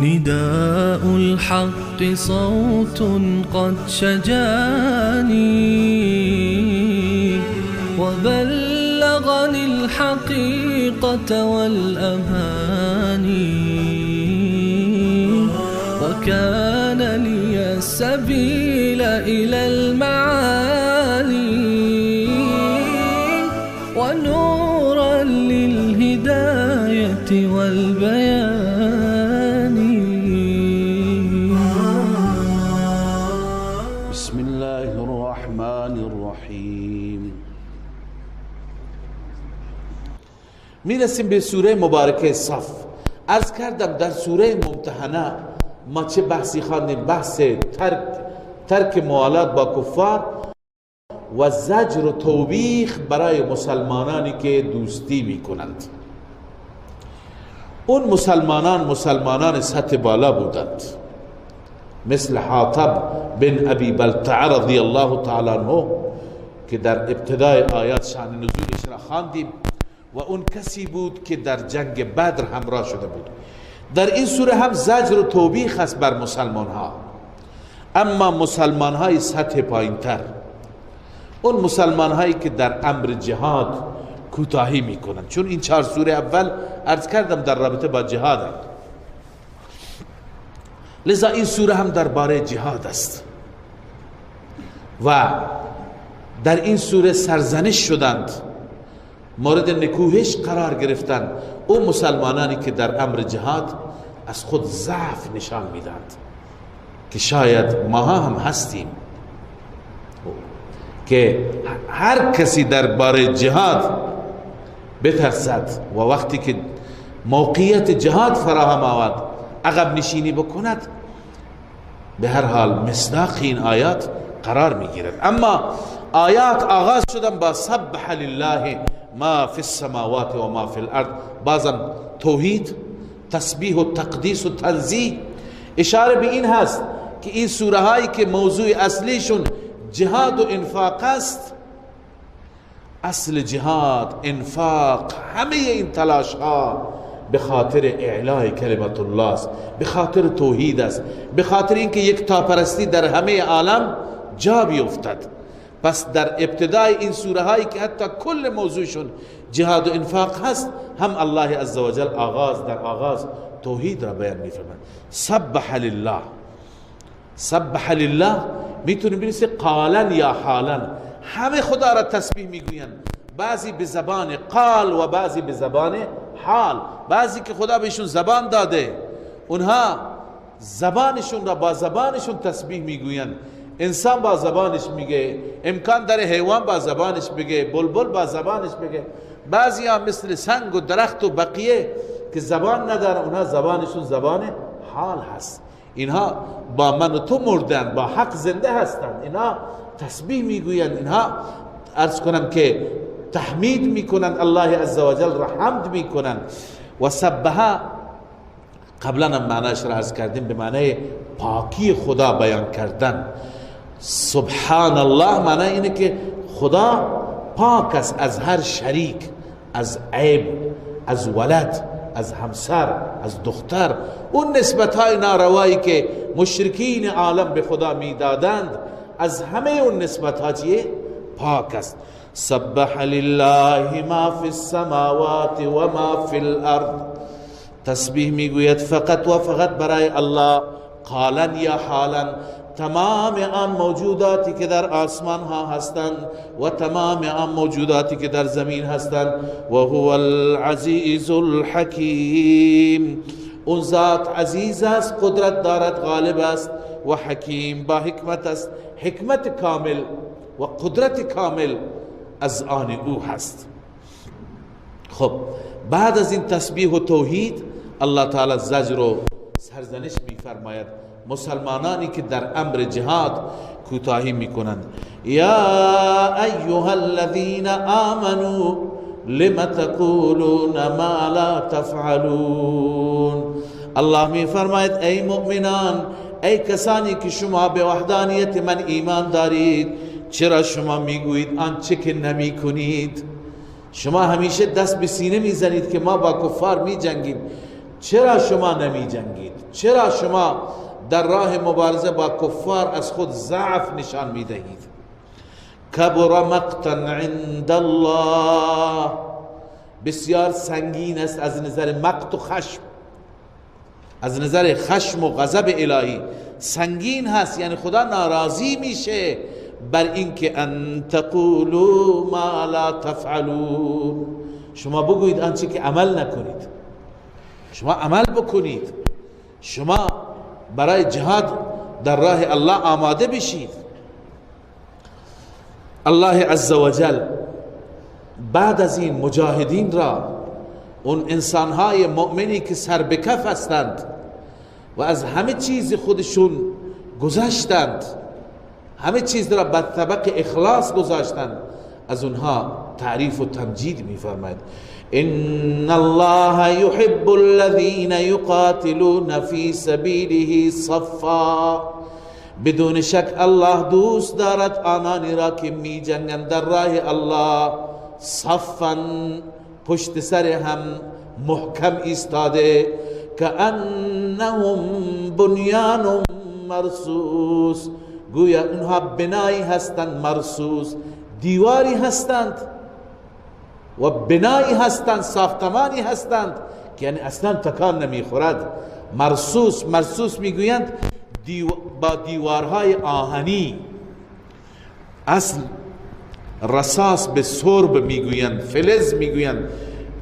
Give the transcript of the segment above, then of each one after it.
نداء الحق صوت قد شجاني وبلغني الحقيقة والأماني، وكان لي السبيل إلى المعالي ونورا للهداية والبيان. بسم الله الرحمن الرحیم. میرسیم به سوره مبارکه صف. عرض کردم در سوره ممتحنه ما چه بحثی خواندیم؟ بحث ترک موالات با کفار و زجر و توبیخ برای مسلمانانی که دوستی میکنند. اون مسلمانان سطح بالا بودند، مثل حاطب بن ابی بلتعه رضی الله تعالی عنه که در ابتدای آیات شأن نزولش را خواندیم و اون کسی بود که در جنگ بدر همراه شده بود. در این سوره هم زجر و توبیخ است بر مسلمان ها، اما مسلمان های سطح پایین تر، اون مسلمان هایی که در امر جهاد کوتاهی میکنند، چون این چهار سوره اول عرض کردم در رابطه با جهاد، لذا این سوره هم درباره جهاد است و در این سوره سرزنش شدند، مورد نکوهش قرار گرفتند او مسلمانانی که در امر جهاد از خود ضعف نشان میدند، که شاید ماها هم هستیم که هر کسی درباره جهاد بترسد و وقتی که موقعیت جهاد فراهم آمد عقب نشینی بکند، به هر حال مصداق این آیات قرار میگیرد. اما آیات آغاز شدن با سبح لله ما فی السماوات و ما فی الارض، بازم توحید، تسبیح و تقدیس و تنزیه. اشاره به این هست که این سوره هایی که موضوع اصلیشون جهاد و انفاق است، اصل جهاد، انفاق، همه این تلاش ها به خاطر اعلای کلمت الله است، به خاطر توحید است، به خاطر اینکه یک تاپرستی در همه عالم جا بیفتد. پس در ابتدای این سوره هایی که حتی کل موضوعشون جهاد و انفاق هست، هم الله عزوجل آغاز در آغاز توحید را بیان می‌فرماید. سبح لله، سبح لله میتونیم بنویسیم قالا یا حالا، همه خدا را تسبیح میگویند، بعضی به زبان قال و بعضی به زبان حال. بعضی که خدا بهشون زبان داده، اونها زبانشون را با زبانشون تسبیح میگویند. انسان با زبانش میگه، امکان داره حیوان با زبانش بگه، بلبل با زبانش بگه. بعضی ها مثل سنگ و درخت و بقیه که زبان ندارن، اونها زبانشون زبان حال هست. اینها با من و تو مردن، با حق زنده هستند، اینها تسبیح میگویند، اینها عرض کنم که تحمید میکنند، الله عزوجل را حمد میکنند. و سبح قبلا هم معنیش را عرض کردیم، به معنی پاکی خدا بیان کردن. سبحان الله معنی اینه که خدا پاک است از هر شریک، از عیب، از ولد، از همسر، از دختر، اون نسبت های ناروایی که مشرکین عالم به خدا میدادند، از همه اون نسبت ها چیه؟ پاک است. سبح لله ما فی السماوات و ما فی الارض، تسبیح میگوید فقط و فقط برای الله، قالا یا حالا، تمام آن موجوداتی که در آسمان ها هستند و تمام آن موجوداتی که در زمین هستند. و هو العزیز الحکیم، اون ذات عزیز است، قدرت دارد، غالب است، و حکیم، با حکمت است. حکمت کامل و قدرت کامل از آن او هست. خب بعد از این تسبیح و توحید الله تعالی زجر و سرزنش میفرماید مسلمانانی که در امر جهاد کوتاهی میکنند. یا ایها الذین آمنوا لم تقولون ما لا تفعلون. الله میفرماید ای مؤمنان، ای کسانی که شما به وحدانیت من ایمان دارید، چرا شما میگویید آنچه که نمی کنید؟ شما همیشه دست به سینه میزنید که ما با کفار میجنگیم، چرا شما نمی جنگید؟ چرا شما در راه مبارزه با کفار از خود ضعف نشان میدهید؟ کبر مقتا عند الله، بسیار سنگین است از نظر مقت و خشم، از نظر خشم و غضب الهی سنگین هست، یعنی خدا ناراضی میشه بر اینکه ان تقولوا ما لا تفعلون، شما بگویید آنچه که عمل نکنید. شما عمل بکنید، شما برای جهاد در راه الله آماده بشید. الله عزوجل بعد از این مجاهدین را، اون انسانهای مؤمنی که سر به کف هستند و از همه چیز خودشون گذشتند، همه چیز را بر طبق اخلاص گذاشتند، از اونها تعریف و تمجید میفرماید. ان الله يحب الذين يقاتلون في سبيله صفا، بدون شک الله دوست دارد آنانی را که می جنگند در راه الله، صفا، پشت سر هم محکم ایستاده، کأنهم بنیان مرصوص، گویا اونها بنایی هستند مرصوص، دیواری هستند و بنایی هستند، ساختمانی هستند که یعنی اصلا تکان نمیخورد. مرصوص، مرصوص میگویند با دیوارهای آهنی، اصل رصاص به سرب میگویند، فلز میگویند.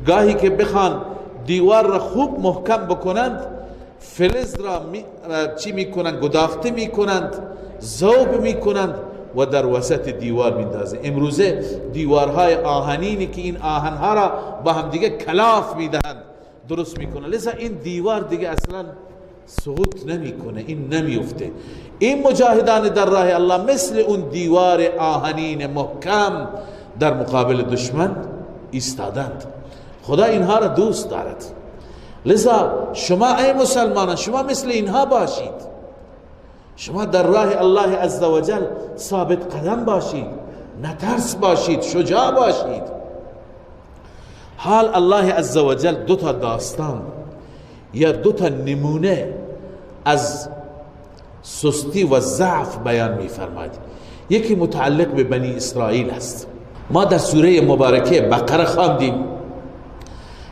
گاهی که بخوان دیوار را خوب محکم بکنند، فلز را چی میکنند؟ گداخته میکنند، ذوب میکنند و در وسط دیوار میندازه. امروزه دیوارهای آهنینی که این آهنها را با هم دیگه کلاف میدهند درست میکنه، لذا این دیوار دیگه اصلا سقوط نمیکنه، این نمیفته. این مجاهدان در راه الله مثل اون دیوار آهنین محکم در مقابل دشمن ایستادند. خدا اینها را دوست دارد. لذا شما ای مسلمانان، شما مثل اینها باشید، شما در راه الله عزوجل ثابت قدم باشید، نترس باشید، شجاع باشید. حال الله عزوجل دو تا داستان یا دو تا نمونه از سستی و ضعف بیان می‌فرماید. یکی متعلق به بنی اسرائیل است. ما در سوره مبارکه بقره خواندیم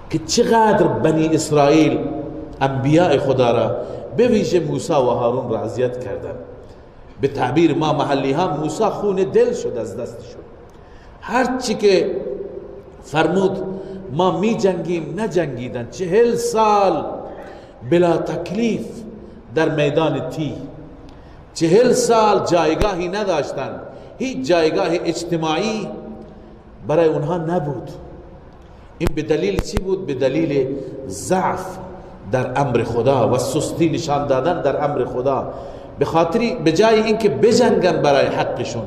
که چقدر بنی اسرائیل انبیاء خدا را به ویژه موسی و هارون را اذیت کردند. به تعبیر ما محلی ها، موسی خون دل شد از دستشون. هر چی که فرمود ما می جنگیم، نجنگیدن. 40 سال بلا تکلیف در میدان تی، 40 سال جایگاهی نداشتند، هیچ جایگاه اجتماعی برای اونها نبود. این به دلیل چی بود؟ به دلیل ضعف در امر خدا و سستی نشان دادن در امر خدا. به خاطری به جای اینکه بجنگن برای حقشون،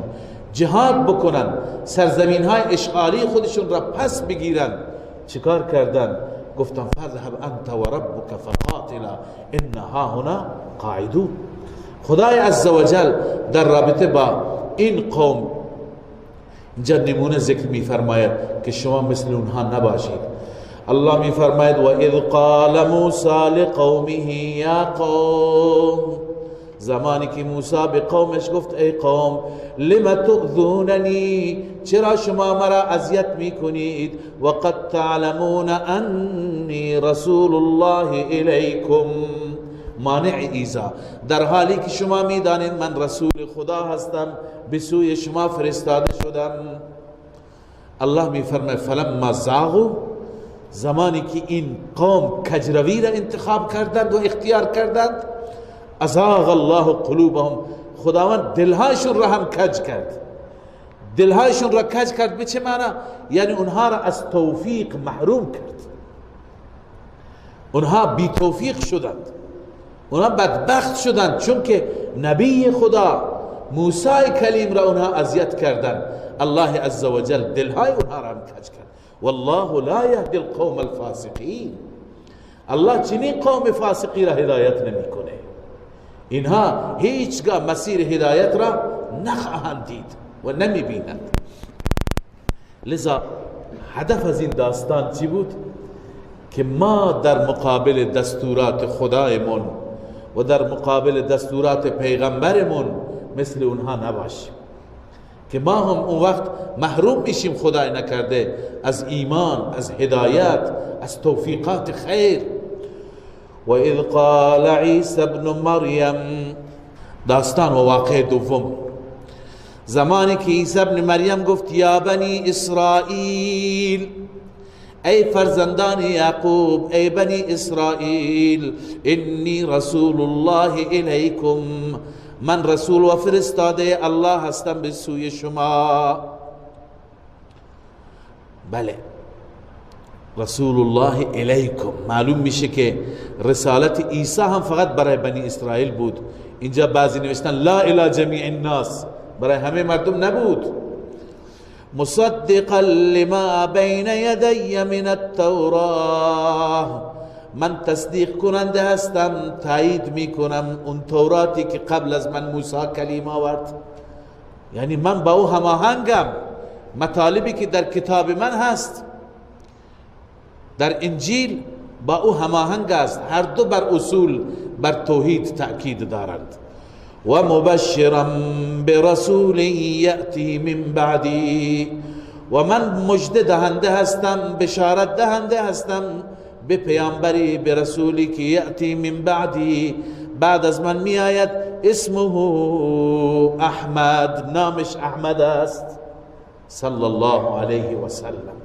جهاد بکنن، سرزمین های اشغالی خودشون را پس بگیرن، چیکار کردن؟ گفتن فذهب انت و ربک فقاتلا انها هنا قاعدون. خدای عزوجل در رابطه با این قوم اینجا نمونه ذکر میفرماید که شما مثل اونها نباشید. الله میفرماید و اذ قال موسی لقومه یا قوم، زمانی که موسی به قومش گفت ای قوم، لم تؤذوننی، چرا شما مرا اذیت میکنید، وقد تعلمون انی رسول الله الیکم، مانع ایذا، در حالی که شما میدانید من رسول خدا هستم، به سوی شما فرستاده شدم. الله میفرماید فلما زاغوا، زمانی که این قوم کجروی را انتخاب کردند و اختیار کردند، ازاغ الله قلوبهم، خداوند دلهایشون را هم کج کرد. دلهایشون را کج کرد به چه معنا؟ یعنی اونها را از توفیق محروم کرد، اونها بی توفیق شدند، اونها بدبخت شدند، چون که نبی خدا موسی کلیم را اونها اذیت کردند. الله عزوجل دلهای اونها را هم کج کرد. والله لا یهدی القوم الفاسقین، الله چنین قوم فاسقی را هدایت نمیکنه. اینها هیچگاه مسیر هدایت را نخواهند دید و نمیبینند. لذا هدف از این داستان چی بود؟ که ما در مقابل دستورات خدایمون و در مقابل دستورات پیغمبرمون مثل اونها نباشیم، که ما هم اون وقت محروم میشیم خدای نکرده از ایمان، از هدایت، از توفیقات خیر. و اذ قال عیسی ابن مریم، داستان و واقع دوم، زمانی که عیسی ابن مریم گفت یا بنی اسرائیل، ای فرزندان یعقوب، ای بنی اسرائیل، انی رسول الله الیکم، من رسول و فرستاده الله هستم به سوی شما. بله، رسول الله الیکم، معلوم میشه که رسالت عیسی هم فقط برای بنی اسرائیل بود. اینجا بعضی نوشتن لا الی جمیع الناس، برای همه مردم نبود. مصدقا لما بین یدی من التوراه، من تصدیق کننده هستم، تایید میکنم اون توراتی که قبل از من موسی کلیم آورد، یعنی من با او هماهنگم، مطالبی که در کتاب من هست در انجیل با او هماهنگ است، هر دو بر اصول، بر توحید تأکید دارند. و مبشرا برسول یأتی من بعدی، و من مژده دهنده هستم، بشارت دهنده هستم به پیامبری، به رسولی که یأتی من بعدی، بعد از من می آید، اسمه احمد، نامش احمد است، صلی الله علیه و سلم.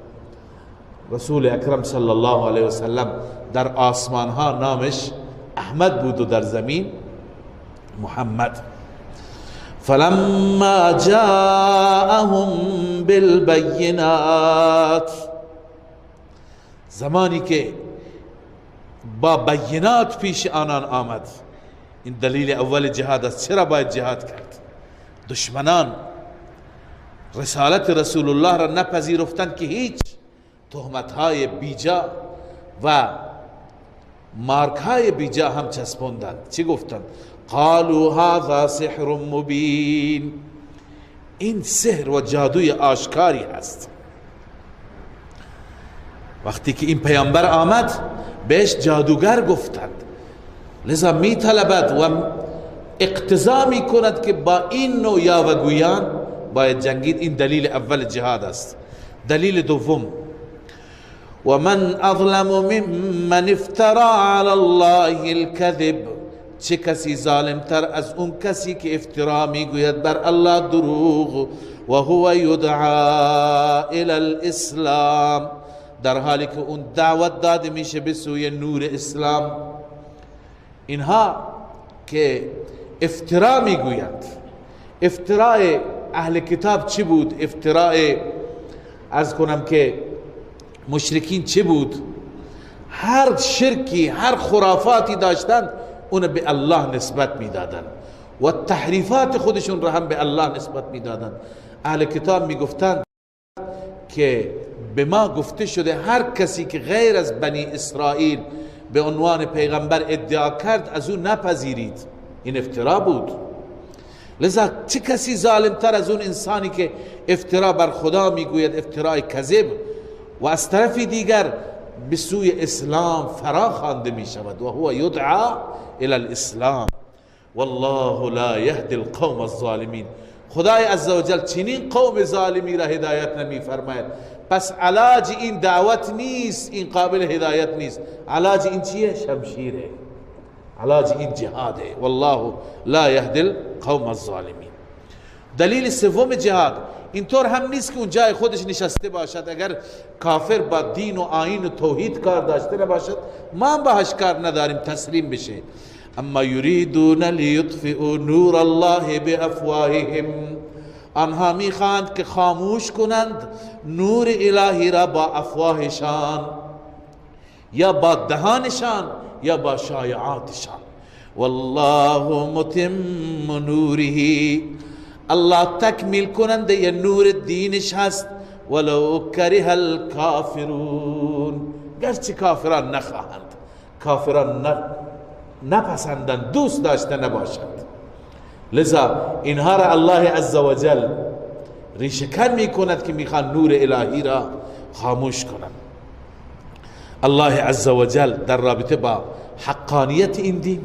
رسول اکرم صلی الله علیه و سلم در آسمان ها نامش احمد بود و در زمین محمد. فلما جاءهم بالبینات، زمانی که با بینات پیش آنان آمد. این دلیل اول جهاد است. چرا باید جهاد کرد؟ دشمنان رسالت رسول الله را نپذیرفتند که هیچ، تهمت‌های بیجا و مارک‌های بیجا هم چسبوندند. چی گفتند؟ قالوا هذا سحر مبین، این سحر و جادوی آشکاری هست. وقتی که این پیامبر آمد بهش جادوگر گفتند، لذا می طلبد و اقتضا می کند که با این نوع یاوه‌گویان باید جنگید. این دلیل اول جهاد است. دلیل دوم، و من اظلم ممن افترا علی الله الكذب، چه کسی ظالمتر از اون کسی که افترا میگوید بر الله دروغ، و هو یدعا الی الاسلام، در حالی که اون دعوت داده میشه به سوی نور اسلام. اینها که افترا میگویند، افتراء اهل کتاب چی بود؟ افتراء عرض کنم که مشرکین چی بود؟ هر شرکی، هر خرافاتی داشتند اون به الله نسبت میدادند و تحریفات خودشون را هم به الله نسبت میدادند. اهل کتاب میگفتند که به ما گفته شده هر کسی که غیر از بنی اسرائیل به عنوان پیغمبر ادعا کرد از او نپذیرید. این افترا بود. لذا چه کسی ظالمتر از اون انسانی که افترا بر خدا میگوید، افترای کذب، و از طرف دیگر به سوی اسلام فرا خوانده می شود. و هو یدعا الی الاسلام والله لا یهدی القوم الظالمین. خدای عزوجل چنین قوم ظالمی را هدایت نمی فرماید. پس علاج این دعوت نیست، این قابل هدایت نیست. علاج این چیه؟ شمشیره. علاج این جهاده. والله لا یهدی القوم الظالمین. دلیل سوم جهاد، اینطور هم نیست که اون جای خودش نشسته باشد، اگر کافر با دین و آیین و توحید کار داشته نباشد ما هم باهاش کار نداریم، تسلیم بشه. اما یریدون لیطفئوا نور الله بافواههم، آنها میخواهند که خاموش کنند نور الهی را با افواهشان. یا با دهانشان یا با شایعاتشان. والله متم نوره، الله تکمیل کننده نور دینش هست، ولو کره الکافرون، گرچه کافران نخواهند، کافران نپسندند، دوست داشته نباشند. لذا اینها را الله عزوجل ریشه‌کن میکند که میخوان نور الهی را خاموش کنند. الله عزوجل در رابطه با حقانیت این دین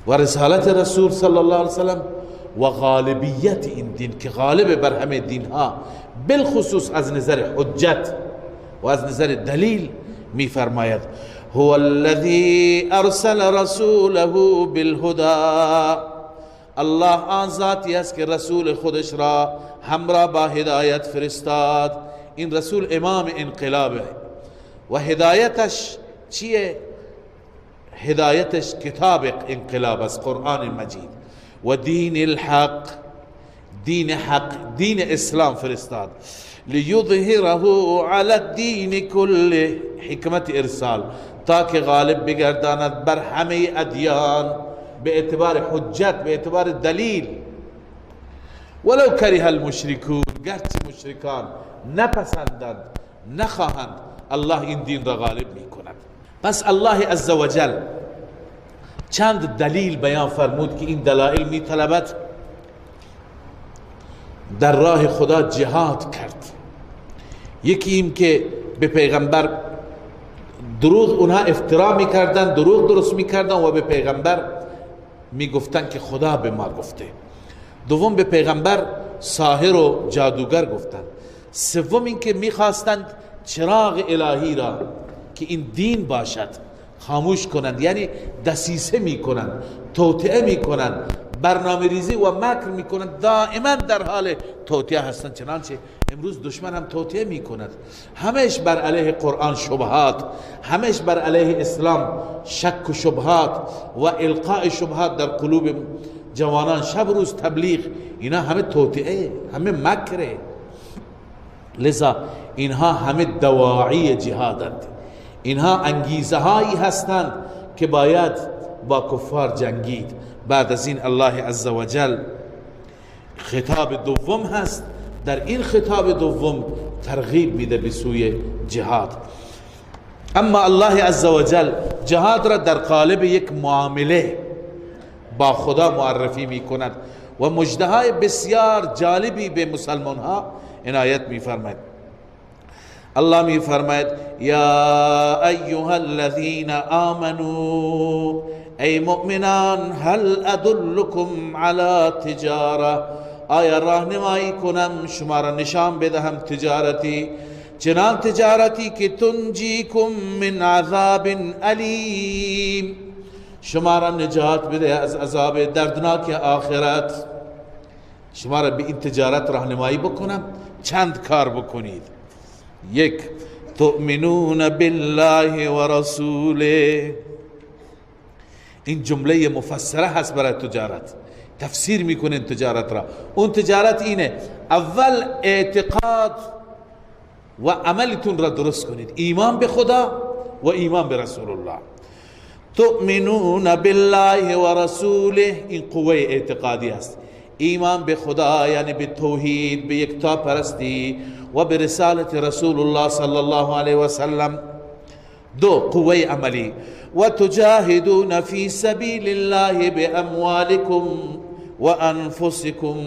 و رسالت رسول صلی الله علیه وسلم و غالبیت این دین که غالب بر همه دین ها بالخصوص از نظر حجت و از نظر دلیل میفرماید هو الذی ارسل رسوله بالهدى، الله آن ذاتی است که رسول خودش را همراه با هدایت فرستاد. این رسول امام انقلابه و هدایتش چیه؟ هدایتش کتاب انقلاب است، قرآن مجید، و دین الحق، دین حق، دین اسلام فرستاد. لیظهره علی الدین کله، حکمت ارسال، تا که غالب بگرداند بر همه ادیان به اعتبار حجت، به اعتبار دلیل. ولو کره المشرکون، گرچه مشرکان نپسندند، نخواهند، الله این دین را غالب میکند. پس الله عزوجل چند دلیل بیان فرمود که این دلائل میطلبد در راه خدا جهاد کرد. یکی این که به پیغمبر دروغ اونها افترا میکردن، دروغ درست میکردن و به پیغمبر میگفتن که خدا به ما گفته. دوم به پیغمبر ساحر و جادوگر گفتن. سوم این که میخواستند چراغ الهی را که این دین باشد خاموش کنند، یعنی دسیسه میکنند، توطئه میکنند، برنامه ریزی و مکر میکنند، دائما در حال توطئه هستند. چنانچه امروز دشمن هم توطئه میکند، همش بر علیه قرآن شبهات، همش بر علیه اسلام شک و شبهات و القاء شبهات در قلوب جوانان، شب روز تبلیغ، اینا همه توطئه، همه مکره. لذا اینها همه دواعی جهادند، اینها انگیزه هایی هستند که باید با کفار جنگید. بعد از این الله عزوجل خطاب دوم هست، در این خطاب دوم ترغیب میده به سوی جهاد. اما الله عزوجل جهاد را در قالب یک معامله با خدا معرفی میکند و مژده های بسیار جالبی به مسلمان ها عنایت میفرماید. الله می فرماید یا ایها الذین آمنوا، ای مؤمنان، هل ادلکم علی تجاره، آیا راهنمایی کنم شما را نشان بدهم تجارتی، چنان تجارتی که تنجیکم من عذاب الیم، شما را نجات بده از عذاب دردناک آخرت. شما را به این تجارت راهنمایی بکنم، چند کار بکنید. یک، تؤمنون بالله و رسوله، این جمله مفسره هست برای تجارت، تفسیر میکنه تجارت را. اون تجارت اینه، اول اعتقاد و عملتون را درست کنید، ایمان به خدا و ایمان به رسول الله. تؤمنون بالله و رسوله، این قوه اعتقادی است. ایمان به خدا یعنی به توحید، به یکتا پرستی و به رسالت رسول الله صلی الله علیه و سلم. دو، قوه عملی، و تجاهدون فی سبیل الله باموالکم و انفسکم،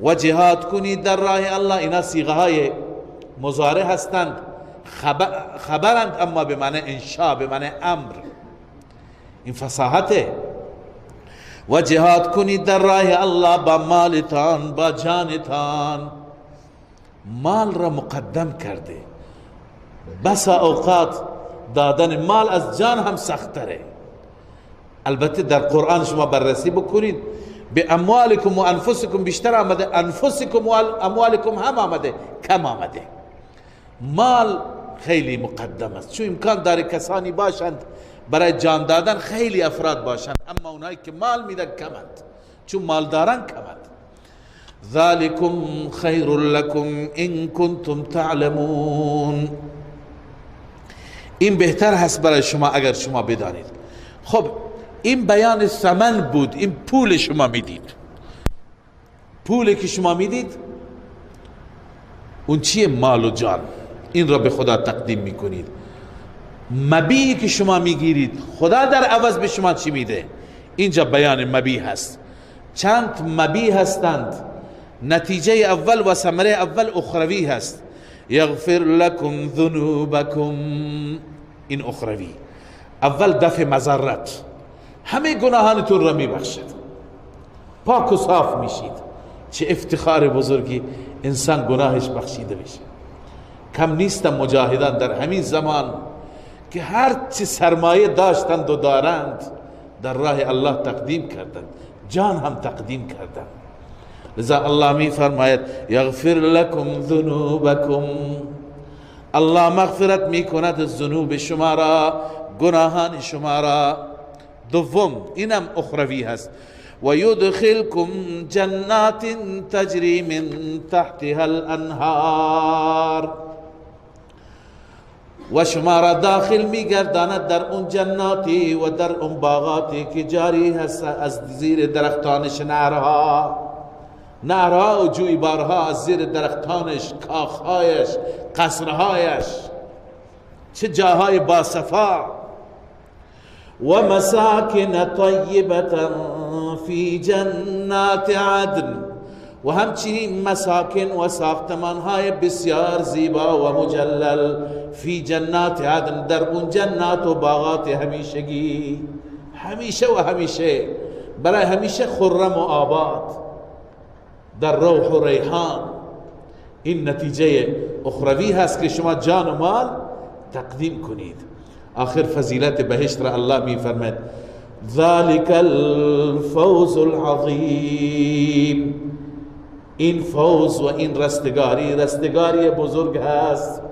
و جهاد کنید در راه الله. اینا صیغه های مضارع هستند، خبرند، اما به معنی انشاء، به معنی امر، این فصاحته. و جهاد کنید در راه الله با مالتان، با جانتان. مال را مقدم کرده، بسا اوقات دادن مال از جان هم سختره. البته در قرآن شما بررسی بکنید، به اموالکم و انفسکم بیشتر آمده، انفسکم و اموالکم هم آمده، کم آمده. مال خیلی مقدم است، چون امکان داره کسانی باشند برای جان دادن خیلی افراد باشند، اما اونایی که مال میدن کمند، چون مالداران کمند. ذالکم خیر لکم ان کنتم تعلمون، این بهتر هست برای شما اگر شما بدانید. خب این بیان ثمن بود، این پول شما میدید، پولی که شما میدید اون چیه؟ مال و جان، این را به خدا تقدیم میکنید. مبیعی که شما میگیرید خدا در عوض به شما چی میده؟ اینجا بیان مبیع هست. چند مبیع هستند. نتیجه اول و ثمره اول اخروی هست. یغفر لکم ذنوبکم، این اخروی. اول دفع مضرت، همه گناهانتون را میبخشد، پاک و صاف میشید. چه افتخار بزرگی انسان گناهش بخشیده بشه. کم نیستن مجاهدان در همین زمان که هر چه سرمایه داشتند و دارند در راه الله تقدیم کردند، جان هم تقدیم کردند. لذا الله می فرماید یغفر لکم ذنوبکم، الله مغفرت می کند ذنوب شما را، گناهان شما را. دوم اینم اخروی هست. و یدخلکم جنات تجری من تحتها الانهار، و شما را داخل میگرداند در اون جناتی و در اون باغاتی که جاری هست از زیر درختانش نهرها، نهرها و جویبارها از زیر درختانش، کاخهایش، قصرهایش، چه جاهای باصفا. و مساکن طیبة فی جنات عدن، و همچنین مساکن و ساختمانهای بسیار زیبا و مجلل فی جنات عدن، در اون جنات و باغات همیشگی، همیشه و همیشه، برای همیشه خرم و آباد، در روح و ریحان. این نتیجه اخروی هست که شما جان و مال تقدیم کنید. آخر فضیلت بهشت را الله می فرماید ذلك الفوز العظیم، این فوز و این رستگاری، رستگاری بزرگ هست.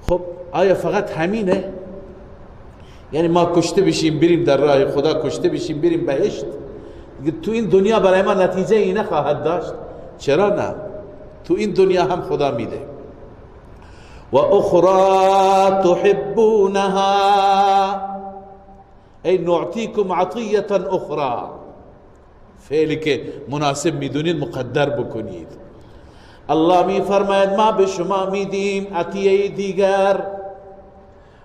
خب آیا فقط همینه؟ یعنی ما کشته بشیم بریم در راه خدا، کشته بشیم بریم بهشت، تو این دنیا برای ما نتیجه ای نخواهد داشت؟ چرا نه؟ تو این دنیا هم خدا میده. و اخرى تحبونها، ای نعطیکم عطیه اخرى، فعلی که مناسب میدونید مقدر بکنید. الله می فرماید ما به شما میدیم عطیه دیگر،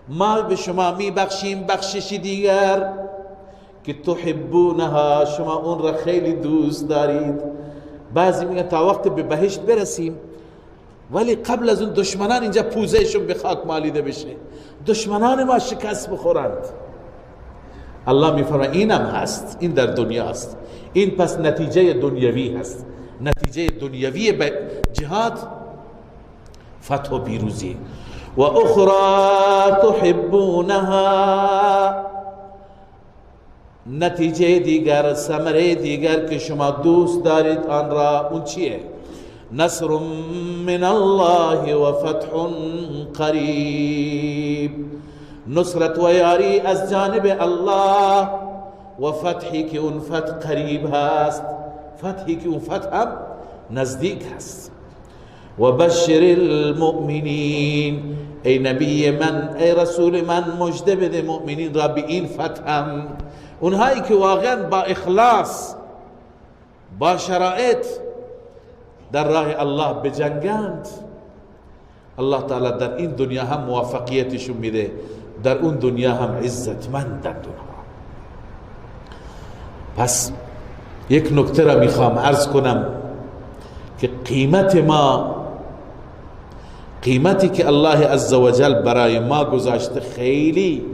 ما به شما میبخشیم بخشش دیگر که تحبونها، شما اون را خیلی دوست دارید. بعضی میگن تا وقت به بهشت برسیم، ولی قبل از اون دشمنان اینجا پوزهشون به خاک مالیده بشه، دشمنان ما شکست بخورند. الله میفرماید اینم هست، این در دنیا است. این پس نتیجه دنیوی هست، نتیجه دنیوی به جهاد فتح و پیروزی. و اخرى تحبونها، نتیجه دیگر، ثمره دیگر که شما دوست دارید آن را، اون چیه؟ نصر من الله و فتح قریب، نصرت و یاری از جانب الله و فتحی که اون فتح قریب هست، فتحی که اون فتح هم نزدیک هست. و بشر المؤمنین، ای نبی من، ای رسول من، مژده بده مؤمنین را به این فتح هم، اونهایی که واقعا با اخلاص با شرایط در راه الله بجنگند، الله تعالی در این دنیا هم موفقیتشون میده، در اون دنیا هم عزتمندند اونها. پس یک نکته را میخوام عرض کنم که قیمت ما، قیمتی که الله عزوجل برای ما گذاشته خیلی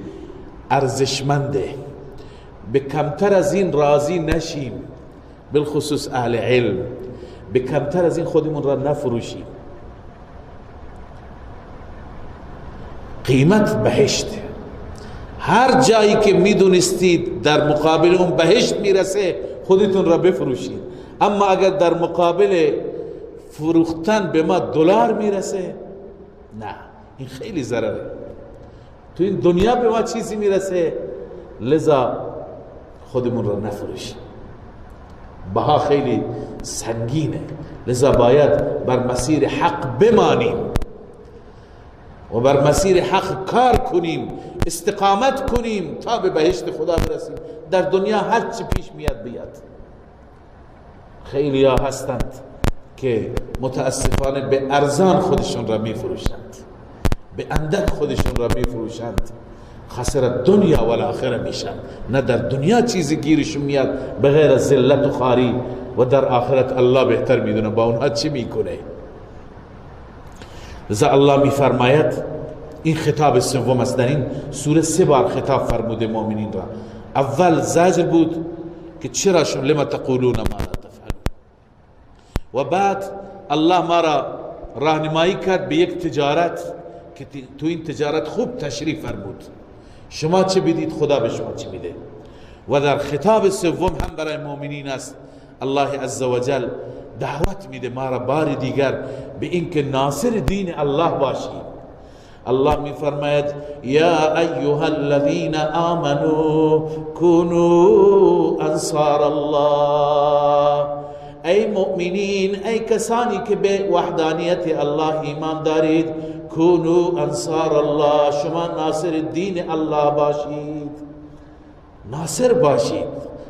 ارزشمنده، به کمتر از این راضی نشیم، بالخصوص اهل علم، به کمتر از این خودمون را نفروشیم. قیمت بهشت، هر جایی که میدونستید در مقابل اون بهشت میرسه خودتون را بفروشید. اما اگر در مقابل فروختن به ما دلار میرسه، نه، این خیلی ضرره. تو این دنیا به ما چیزی میرسه، لذا خودمون را نفروشیم. بها خیلی سنگینه، لذا باید بر مسیر حق بمانیم. و بر مسیر حق کار کنیم، استقامت کنیم تا به بهشت خدا برسیم. در دنیا هر چی پیش میاد بیاد. خیلی ها هستند که متاسفانه به ارزان خودشون را میفروشند، به اندک خودشون را میفروشند، خسر دنیا و آخره میشن. نه در دنیا چیزی گیرشون میاد به غیر از ذلت و خواری، و در آخرت الله بهتر میدونه با اونها چی میکنه. لذا الله میفرماید، این خطاب سوم است در این سوره، سه بار خطاب فرموده مؤمنین را. اول زجر بود که چرا شما لما تقولون ما لا تفعلون، و بعد الله ما را راهنمایی کرد به یک تجارت که تو این تجارت خوب تشریف فرمود، شما چه بدید خدا به شما چه میده. و در خطاب سوم هم برای مؤمنین است، الله عزوجل دعوت میده ما را بار دیگر به اینکه ناصر دین الله باشیم. الله میفرماید یا ایها الذین آمنوا كونوا انصار الله، ای مؤمنین، ای کسانی که به وحدانیت الله ایمان دارید، كونوا انصار الله، شما ناصر دین الله باشید، ناصر باشید،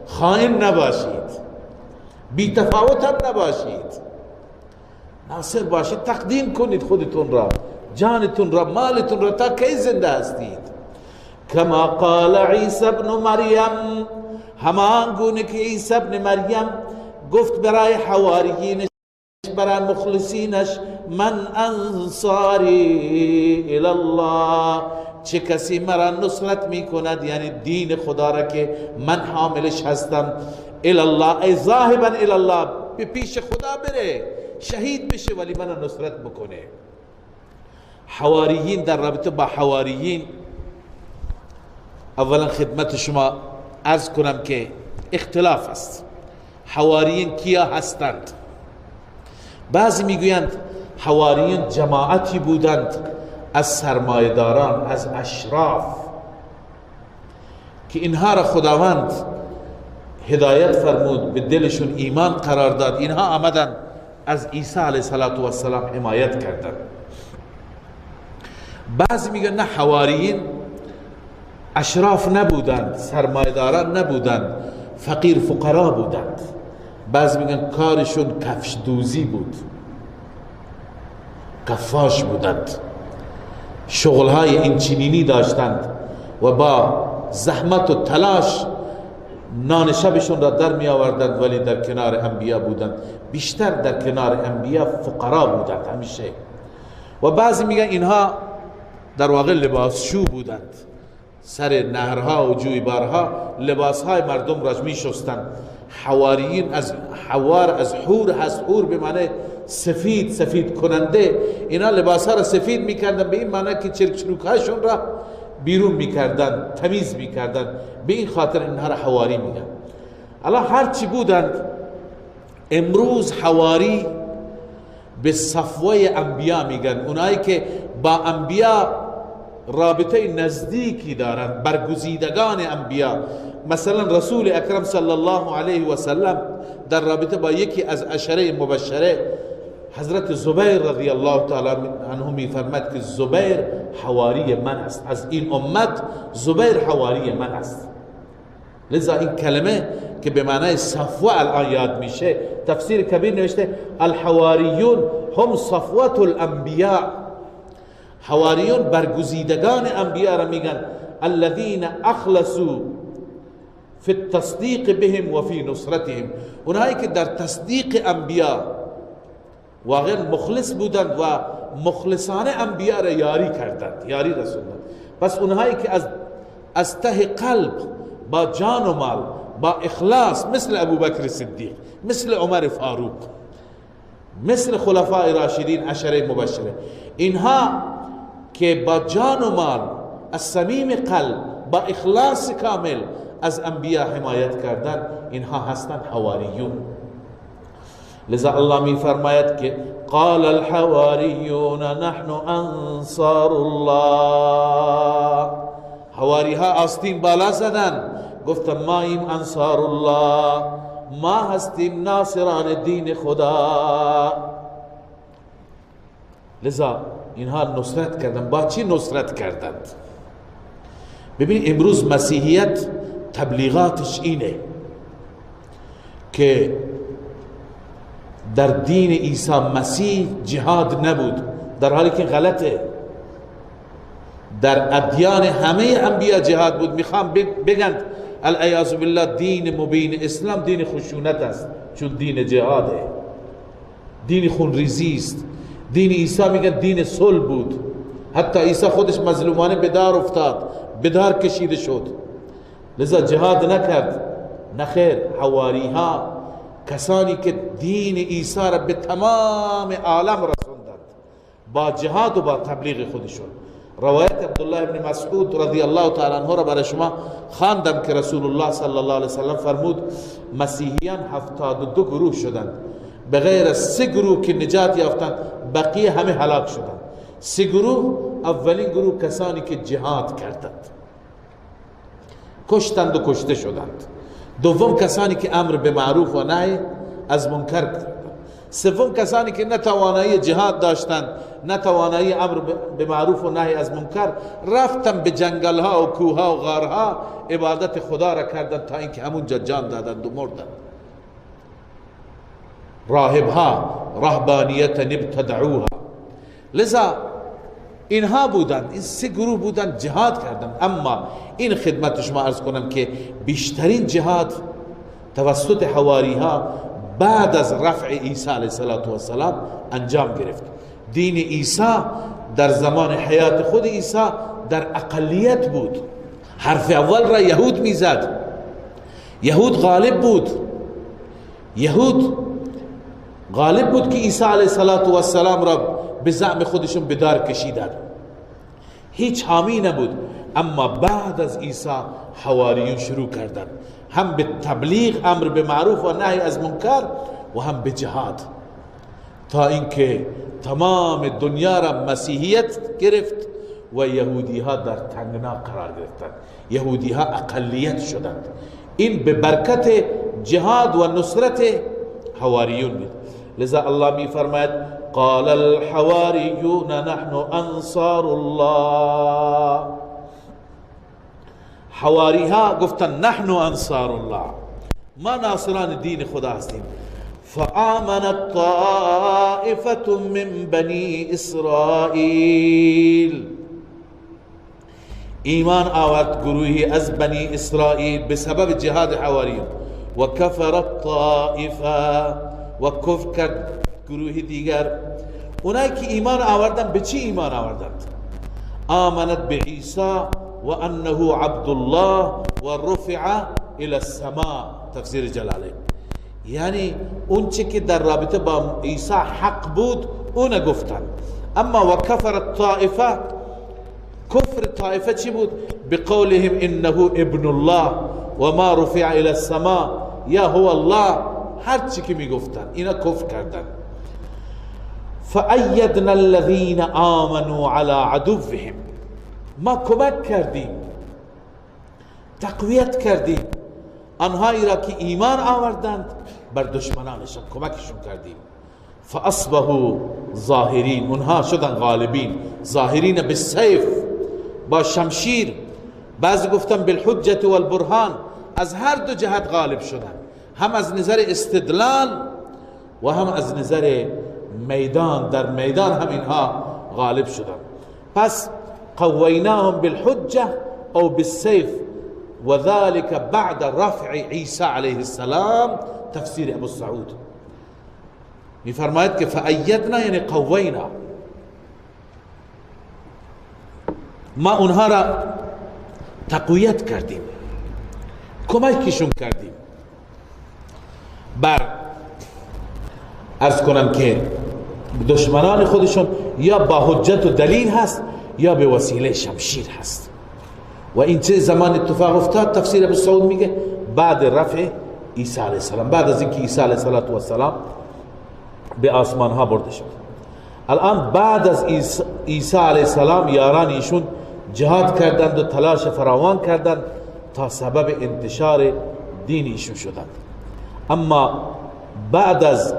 خائن نباشید، بی تفاوت هم نباشید، ناصر باشید، تقدیم کنید خودتون را، جانتون را، مالتون را تا کی زنده هستید. کما قال عیسی ابن مریم، همان گونه که عیسی ابن مریم گفت برای حواریینش، برای مخلصینش، من انصاری الی الله، چه کسی مرا نصرت میکند، یعنی دین خدا را که من حاملش هستم، الی الله، ای ذاهبا الی الله، به پیش خدا بره، شهید بشه ولی من نصرت بکنه. حواریین، در رابطه با حواریین اولا خدمت شما عرض کنم که اختلاف است. حواریین کیا هستند؟ بعضی میگویند حواریین جماعتی بودند از سرمایه‌داران، از اشراف، که اینها را خداوند هدایت فرمود، به دلشون ایمان قرار داد، اینها آمدن از عیسی علیه السلام حمایت کردند. بعضی میگن نه، حواریین اشراف نبودند، سرمایه‌داران نبودند، فقیر فقرا بودند. بعضی میگن کارشون کفش دوزی بود، کفاش بودند، شغلهای این چنینی داشتند و با زحمت و تلاش نان شبشون را در می آوردند، ولی در کنار انبیا بودند، بیشتر در کنار انبیا فقرا بودند همیشه. و بعضی میگن اینها در واقع لباسشو بودند، سر نهرها و جویبارها لباسهای مردم را می شستند. حواریین از حوار، از حور هست، حور به معنی سفید، سفید کننده. اینا لباسها را سفید میکردن به این معنی که چرک چروکهاشون را بیرون میکردن، تمیز میکردن، به این خاطر اینها را حواری میگن. الان هرچی بودند، امروز حواری به صفوه انبیا میگن، اونایی که با انبیا رابطه نزدیکی دارند، برگزیدگان انبیا. مثلا رسول اکرم صلی الله علیه و سلم در رابطه با یکی از عشره مبشره حضرت زبیر رضی الله تعالی عنه میفرماد که زبیر حواری من است، از این امت زبیر حواری من است. لذا این کلمه که به معنای صفوه الان یاد میشه، تفسیر کبیر نوشته الحواریون هم صفوة الانبیاء، حواریون برگزیدگان انبیاء را میگن، الذين اخلصوا فی التصدیق بهم و فی نصرتهم، اونهایی که در تصدیق انبیاء واقعا مخلص بودند و مخلصانه انبیاء را یاری کردند، یاری رسوندند. پس اونهایی که از ته قلب با جان و مال با اخلاص، مثل ابوبکر صدیق، مثل عمر فاروق، مثل خلفای راشدین عشره مبشره، اینها که با جان و مال از صمیم قلب با اخلاص کامل از انبیاء حمایت کردن، اینها هستند حواریون. لذا الله می فرماید که قال الحواریون نحن انصار الله، حواری ها آستین بالا زدن، گفتن ما ایم انصار الله، ما هستیم ناصران دین خدا. لذا اینها نصرت کردند. با چی نصرت کردند؟ ببین امروز مسیحیت تبلیغاتش اینه که در دین عیسی مسیح جهاد نبود، در حالی که غلطه. در ادیان همه انبیا جهاد بود. میخوام بگند العیاذ بالله دین مبین اسلام دین خشونت است، چون دین جهاده، دین خونریزی است. دین عیسی میگن دین صلح بود، حتی عیسی خودش مظلومانه به دار افتاد، به دار کشیده شد، لذا جهاد نکرد. نخیر، حواری ها کسانی که دین عیسی را به تمام عالم رسوندند با جهاد و با تبلیغ خودشون. روایت عبدالله ابن مسعود رضی الله تعالی عنه را برای شما خواندم که رسول الله صلی الله علیه وسلم فرمود مسیحیان 72 گروه شدند، به غیر از 3 گروه که نجات یافتند بقیه همه هلاک شدند. 3 گروه، اولین گروه کسانی که جهاد کردند، کشتند و کشته شدند. دوم کسانی که امر به معروف و نهی از منکر کردند. سوم کسانی که نه توانایی جهاد داشتند نه توانایی امر به معروف و نهی از منکر، رفتن به جنگل ها و کوه ها و غارها عبادت خدا را کردند تا اینکه همونجا جان دادند و مردند. راهب ها رهبانیت ابتدعوها. لذا اینها بودند، این 3 گروه بودند جهاد کردند. اما این خدمت شما عرض کنم که بیشترین جهاد توسط حواری ها بعد از رفع عیسی علیه السلام انجام گرفت. دین عیسی در زمان حیات خود عیسی در اقلیت بود. حرف اول را یهود میزد، یهود غالب بود، یهود غالب بود که عیسی علیه السلام را به زعم خودشون به دار کشیدند، هیچ حامی نبود. اما بعد از عیسی حواریون شروع کردند هم به تبلیغ امر به معروف و نهی از منکر و هم به جهاد، تا اینکه تمام دنیا را مسیحیت گرفت و یهودی ها در تنگنا قرار گرفتند، یهودی ها اقلیت شدند. این به برکت جهاد و نصرت حواریون بود. لذا الله می فرماید قال الحواریون نحن انصار الله. حواری ها گفتن نحن انصار الله، ما ناصران دین خدا هستیم. فآمنت طائفة من بنی اسرائیل، ایمان آورد گروهی از بنی اسرائیل به سبب جهاد حواریون. و کفرت طائفه، و کفر کرد گروه دیگر. اونایی که ایمان آوردن به چی ایمان آوردند؟ آمنت به عیسی و انه عبد الله و رفع الى السماء، تفسیر جلاله. یعنی اون چی که در رابطه با عیسی حق بود اون گفتن. اما و کفر الطائفه، کفر طائفه چی بود؟ بقولهم انه ابن الله و ما رفع الى السماء یا هو الله، هر چی که میگفتن اینا کفر کردن. فأیدنا الذین آمنوا على عدوهم، ما کمک کردیم، تقویت کردیم آنهایی را که ایمان آوردند بر دشمنانشان کمکشون کردیم. فاصبحوا ظاهرین، اونها شدن غالبین، ظاهرین بالسیف، با شمشیر، بعضی گفتن بالحجة والبرهان، از هر دو جهت غالب شدن، هم از نظر استدلال و هم از نظر میدان، در میدان هم اینها غالب شدن. پس قویناهم بالحجة او بالسیف وذلك بعد رفع عیسی علیه السلام، تفسیر ابو سعود میفرماید که فأیدنا یعنی قوینا، ما اونها را تقویت کردیم، کمکشون کردیم بر عرض کنم که دشمنان خودشون یا با حجت و دلیل هست یا به وسیله شمشیر هست. و این چه زمان اتفاق افتاد؟ تفسیر ابو سعود میگه بعد رفع عیسی علیه السلام، بعد از اینکه عیسی علیه السلام به آسمان ها برده شد. الان بعد از عیسی علیه السلام یاران ایشون جهاد کردند و تلاش فراوان کردند تا سبب انتشار دین ایشون شدند. اما بعد از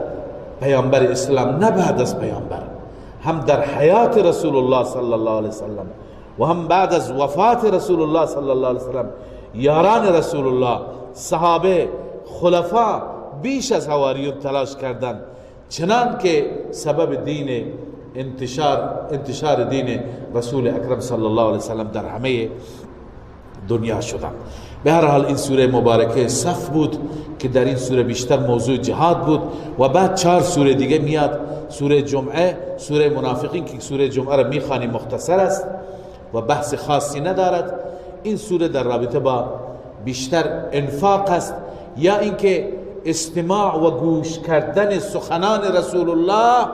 پیامبر اسلام، نه بعد از پیامبر، هم در حیات رسول الله صلی الله علیه وسلم و هم بعد از وفات رسول الله صلی الله علیه وسلم، یاران رسول الله، صحابه، خلفا بیش از حواریون تلاش کردند، چنان که سبب دین انتشار دین رسول اکرم صلی الله علیه وسلم در همه دنیا شدند. به هر حال این سوره مبارکه صف بود که در این سوره بیشتر موضوع جهاد بود و بعد 4 سوره دیگه میاد، سوره جمعه، سوره منافقین که سوره جمعه را میخوانیم مختصر است و بحث خاصی ندارد. این سوره در رابطه با بیشتر انفاق است، یا اینکه استماع و گوش کردن سخنان رسول الله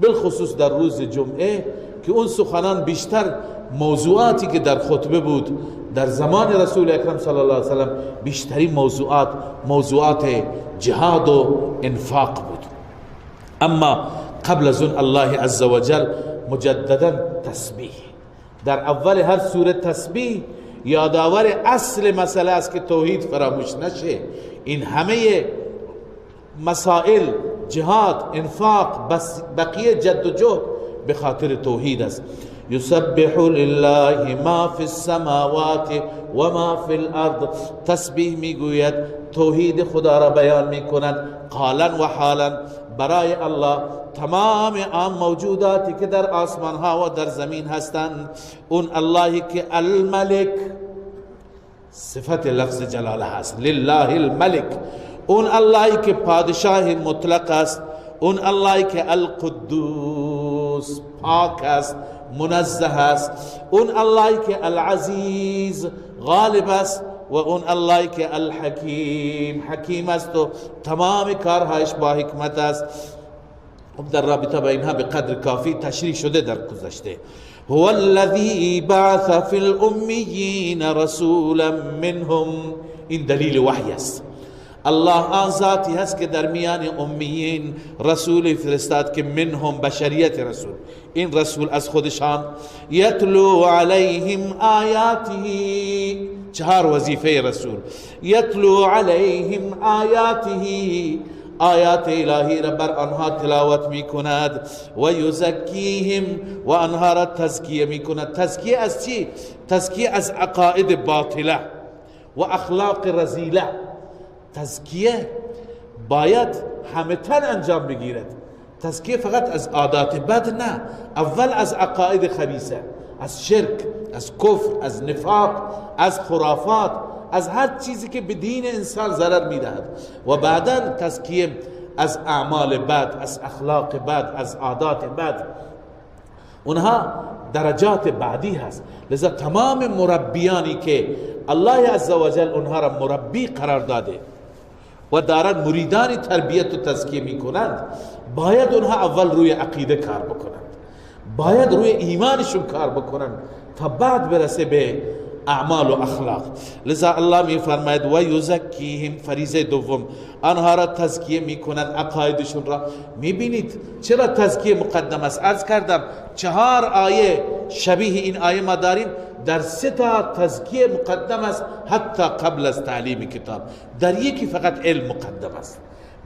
بالخصوص در روز جمعه، که اون سخنان بیشتر موضوعاتی که در خطبه بود در زمان رسول اکرم صلی الله علیه وسلم، بیشترین موضوعات جهاد و انفاق بود. اما قبل از اون الله عزوجل مجددا تسبیح در اول هر سوره، تسبیح یادآور اصل مسئله است که توحید فراموش نشه. این همه مسائل جهاد، انفاق، بقیه جد و جهد به خاطر توحید است. یسبح لله ما فی السماوات و ما فی الارض، تسبیح میگوید، توحید خدا را بیان میکند قالا و حالا. برای الله تمام آن موجوداتی که در آسمان ها و در زمین هستند، اون اللهی که الملک، صفت لفظ جلاله هست، لله الملک، اون اللهی که پادشاه مطلق است، اون اللهی که القدوس پاک است، منزه است، اون اللهی که العزیز غالب است، و اون اللهی که الحکیم حکیم است و تمام کارهایش با حکمت است. در رابطه با اینها به قدر کافی تشریح شده در گذشته. هو الذی بعث فی الامیین رسولا منهم، این دلیل وحی است. الله آن ذاتی هست که در میان امیین رسول فرستاد که منهم بشریت رسول، این رسول از خودشان، یتلو علیهم آیاته، 4 وظیفه رسول، یتلو علیهم آیاته، آیات الهی را بر آنها تلاوت می کند، و یزکیهم، و آنها را تزکیه می کند. تزکیه از چی؟ تزکیه از عقاید باطله و اخلاق رذیله. تزکیه باید همه تن انجام بگیرد. تزکیه فقط از عادات بد نه، اول از عقاید خبیثه، از شرک، از کفر، از نفاق، از خرافات، از هر چیزی که به دین انسان ضرر میدهد، و بعدا تزکیه از اعمال بد، از اخلاق بد، از عادات بد. اونها درجات بعدی هست. لذا تمام مربیانی که الله عزوجل اونها را مربی قرار داده و دارن مریدان تربیت و تزکیه میکنند، باید اونها اول روی عقیده کار بکنند، باید روی ایمانشون کار بکنند تا بعد برسه به اعمال و اخلاق. لذا الله می فرماید و یزکیهم، فریضه دوم، آنها را تزکیه میکنند، عقایدشون را. میبینید چرا تزکیه مقدم است؟ عرض کردم 4 آیه شبیه این آیه ما داریم، در 3 تا تزکیه مقدم است حتی قبل از تعلیم کتاب، در یکی فقط علم مقدم است،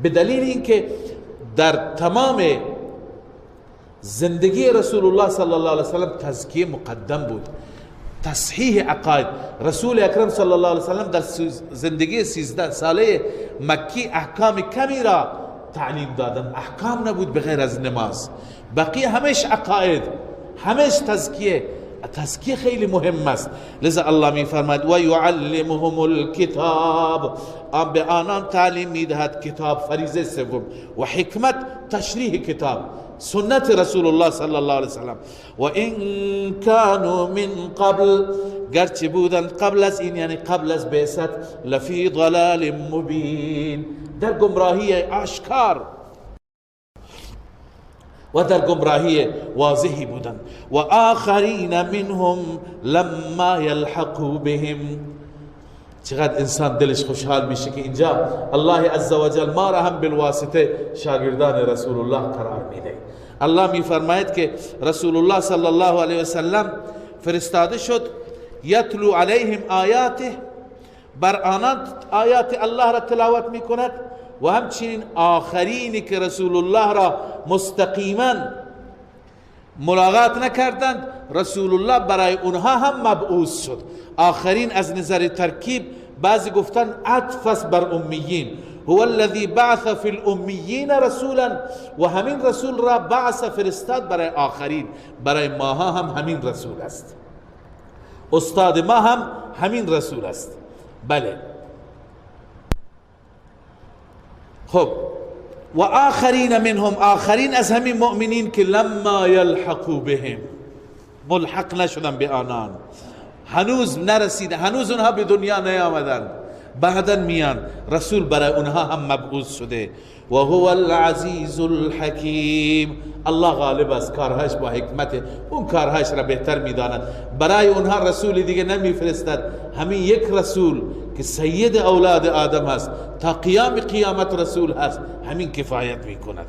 به دلیل اینکه در تمام زندگی رسول الله صلی الله علیه وسلم تزکیه مقدم بود، تصحیح عقاید. رسول اکرم صلی الله علیه وسلم در زندگی 13 ساله مکی احکام کمی را تعلیم دادن، احکام نبود بغیر از نماز، بقیه همیش عقاید، همیش تزکیه. تزکیه خیلی مهم است. لذا الله می فرماید و یعلمهم الکتاب، به آنان تعلیم میدهد کتاب، فریضه سوم، و حکمت تشریح کتاب، سنت رسول الله صلی الله علیه وسلم. و این کانوا من قبل، گرچه بودند قبل از این، یعنی قبل از بعثت، لفی ضلال مبین، در گمراهی آشکار و در گمراهی واضحی بودند. و آخرین منهم لما یلحقوا بهم. چقدر انسان دلش خوشحال میشه که اینجا الله عزوجل ما را هم بالواسطه شاگردان رسول الله قرار میده. الله میفرماید که رسول الله صلی الله علیه وسلم فرستاده شد، یتلو علیهم آیاته، بر آنان آیات الله را تلاوت میکند، و همچنین آخرینی که رسول الله را مستقیما ملاقات نکردند، رسول الله برای اونها هم مبعوث شد. آخرین از نظر ترکیب بعضی گفتن عطف است بر امیین، هو الذی بعث فی الامیین رسولا، و همین رسول را بعث فرستاد برای آخرین، برای ماها هم همین رسول است، استاد ما هم همین رسول است. بله خب و آخرین منهم، آخرین از همین مؤمنین که لما یلحقوا بهم، ملحق نشدن به آنان، هنوز نرسیده، هنوز اونها به دنیا نیامدن، بعدا میان، رسول برای اونها هم مبعوث شده. و هو العزیز الحکیم، الله غالب است، کارهاش با حکمت، اون کارهاش را بهتر میداند. برای اونها رسول دیگه نمیفرستد، همین یک رسول که سید اولاد آدم است تا قیام قیامت رسول هست، همین کفایت میکند.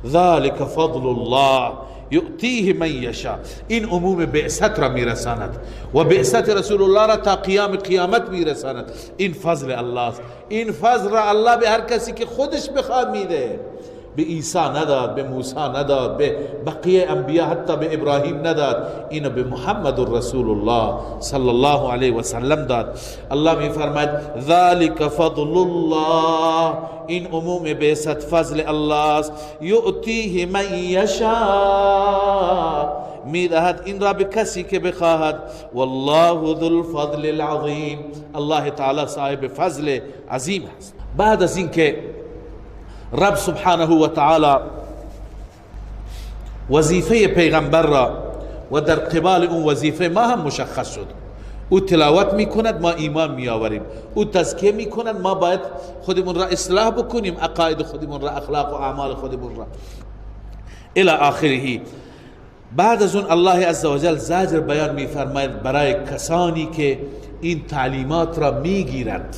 ذلك فضل الله یؤتیه من یشاء، این عموم بعثت را میرساند و بعثت رسول الله را تا قیام قیامت میرساند. این فضل الله است، این فضل را الله به هر کسی که خودش بخواد میده. به عیسی نداد، به موسی نداد، به بقیه انبیا، حتی به ابراهیم نداد، اینو به محمد رسول الله صلی الله علیه و سلم داد. الله می فرماید ذلك فضل الله، این عموم بعثت فضل الله است، یؤتیه من یشاء، میدهد این را به کسی که بخواهد، والله ذو الفضل العظیم، الله تعالی صاحب فضل عظیم است. بعد از اینکه رب سبحانه و تعالی وظیفه پیغمبر را و در قبال اون وظیفه ما هم مشخص شد، او تلاوت میکند ما ایمان میآوریم، او تزکیه میکند ما باید خودمون را اصلاح بکنیم، عقاید خودمون را، اخلاق و اعمال خودمون را، الی آخره. بعد از اون الله عزوجل زجر بیان میفرماید برای کسانی که این تعلیمات را میگیرند،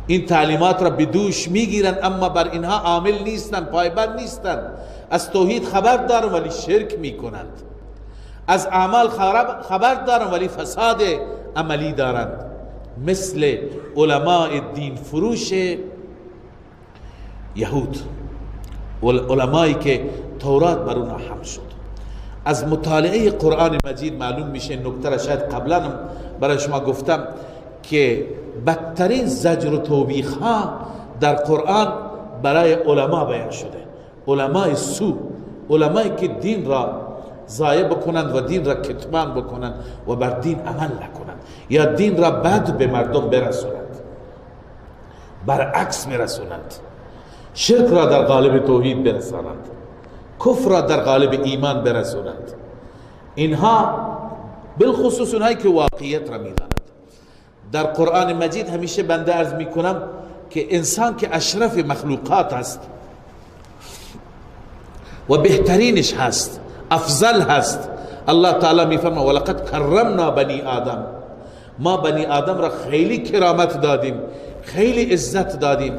این تعلیمات را به دوش میگیرند اما بر اینها عامل نیستند، پایبند نیستند، از توحید خبر دارند ولی شرک میکنند، از اعمال خبر دارند ولی فساد عملی دارند، مثل علماء دین فروش یهود، علمایی که تورات بر اونها حمل شد. از مطالعه قرآن مجید معلوم میشه، نکته را شاید قبلا برای شما گفتم که بدترین زجر و توبیخ ها در قرآن برای علما بیان شده، علمای سو، علمایی که دین را ضایع بکنند و دین را کتمان بکنند و بر دین عمل نکنند یا دین را بد به مردم برسونند، برعکس برسونند، شرک را در قالب توحید برسانند، کفر را در قالب ایمان برسونند. اینها بالخصوص اونهایی که واقعیت را میدانند. در قرآن مجید همیشه بنده عرض میکنم که انسان که اشرف مخلوقات است و بهترینش هست، افضل هست، الله تعالی میفرماید ولقد کرمنا بنی آدم، ما بنی آدم را خیلی کرامت دادیم، خیلی عزت دادیم،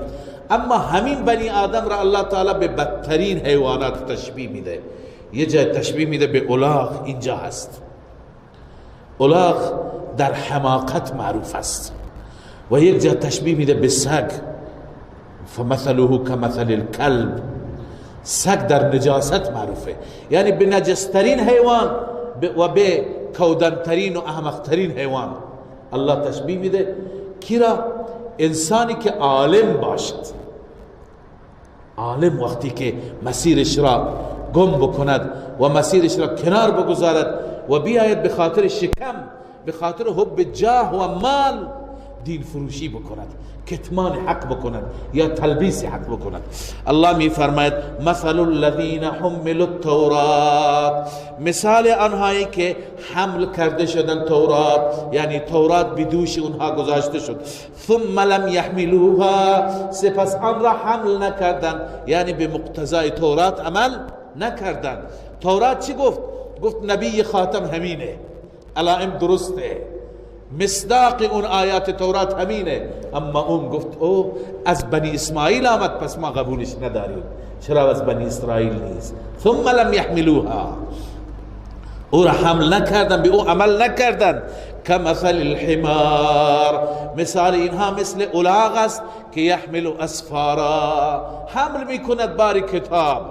اما همین بنی آدم را الله تعالی به بدترین حیوانات تشبیه میده. یه جای تشبیه میده به الاغ، اینجا هست الاغ در حماقت معروف است، و یک جا تشبیه میده به سگ، فمثله کمثل الکلب، سگ در نجاست معروفه، یعنی به نجسترین حیوان و به کودنترین و احمقترین حیوان الله تشبیه میده. کی را؟ انسانی که عالم باشد. عالم وقتی که مسیرش را گم بکند و مسیرش را کنار بگذارد و بیاید به خاطر شکم، به خاطر حب جاه و مال دین فروشی بکند، کتمان حق بکند یا تلبیس حق بکند. الله می فرماید مثل الذین حملوا التورات، مثال آنهایی که حمل کرده شدن تورات، یعنی تورات به دوش اونها گذاشته شد، ثم لم یحملوها، سپس آن را حمل نکردند، یعنی به مقتضای تورات عمل نکردند. تورات چی گفت؟ گفت نبی خاتم همینه، علائم درسته، مصداق اون آیات تورات همینه، اما اون گفت او از بنی اسماعیل آمد پس ما قبولش نداریم، چرا از بنی اسرائیل نیست؟ ثم لم یحملوها، او را حمل نکردن، به او عمل نکردن. کمثل الحمار، مثال اینها مثل الاغ است که یحمل اسفارا، حمل میکند بار کتاب،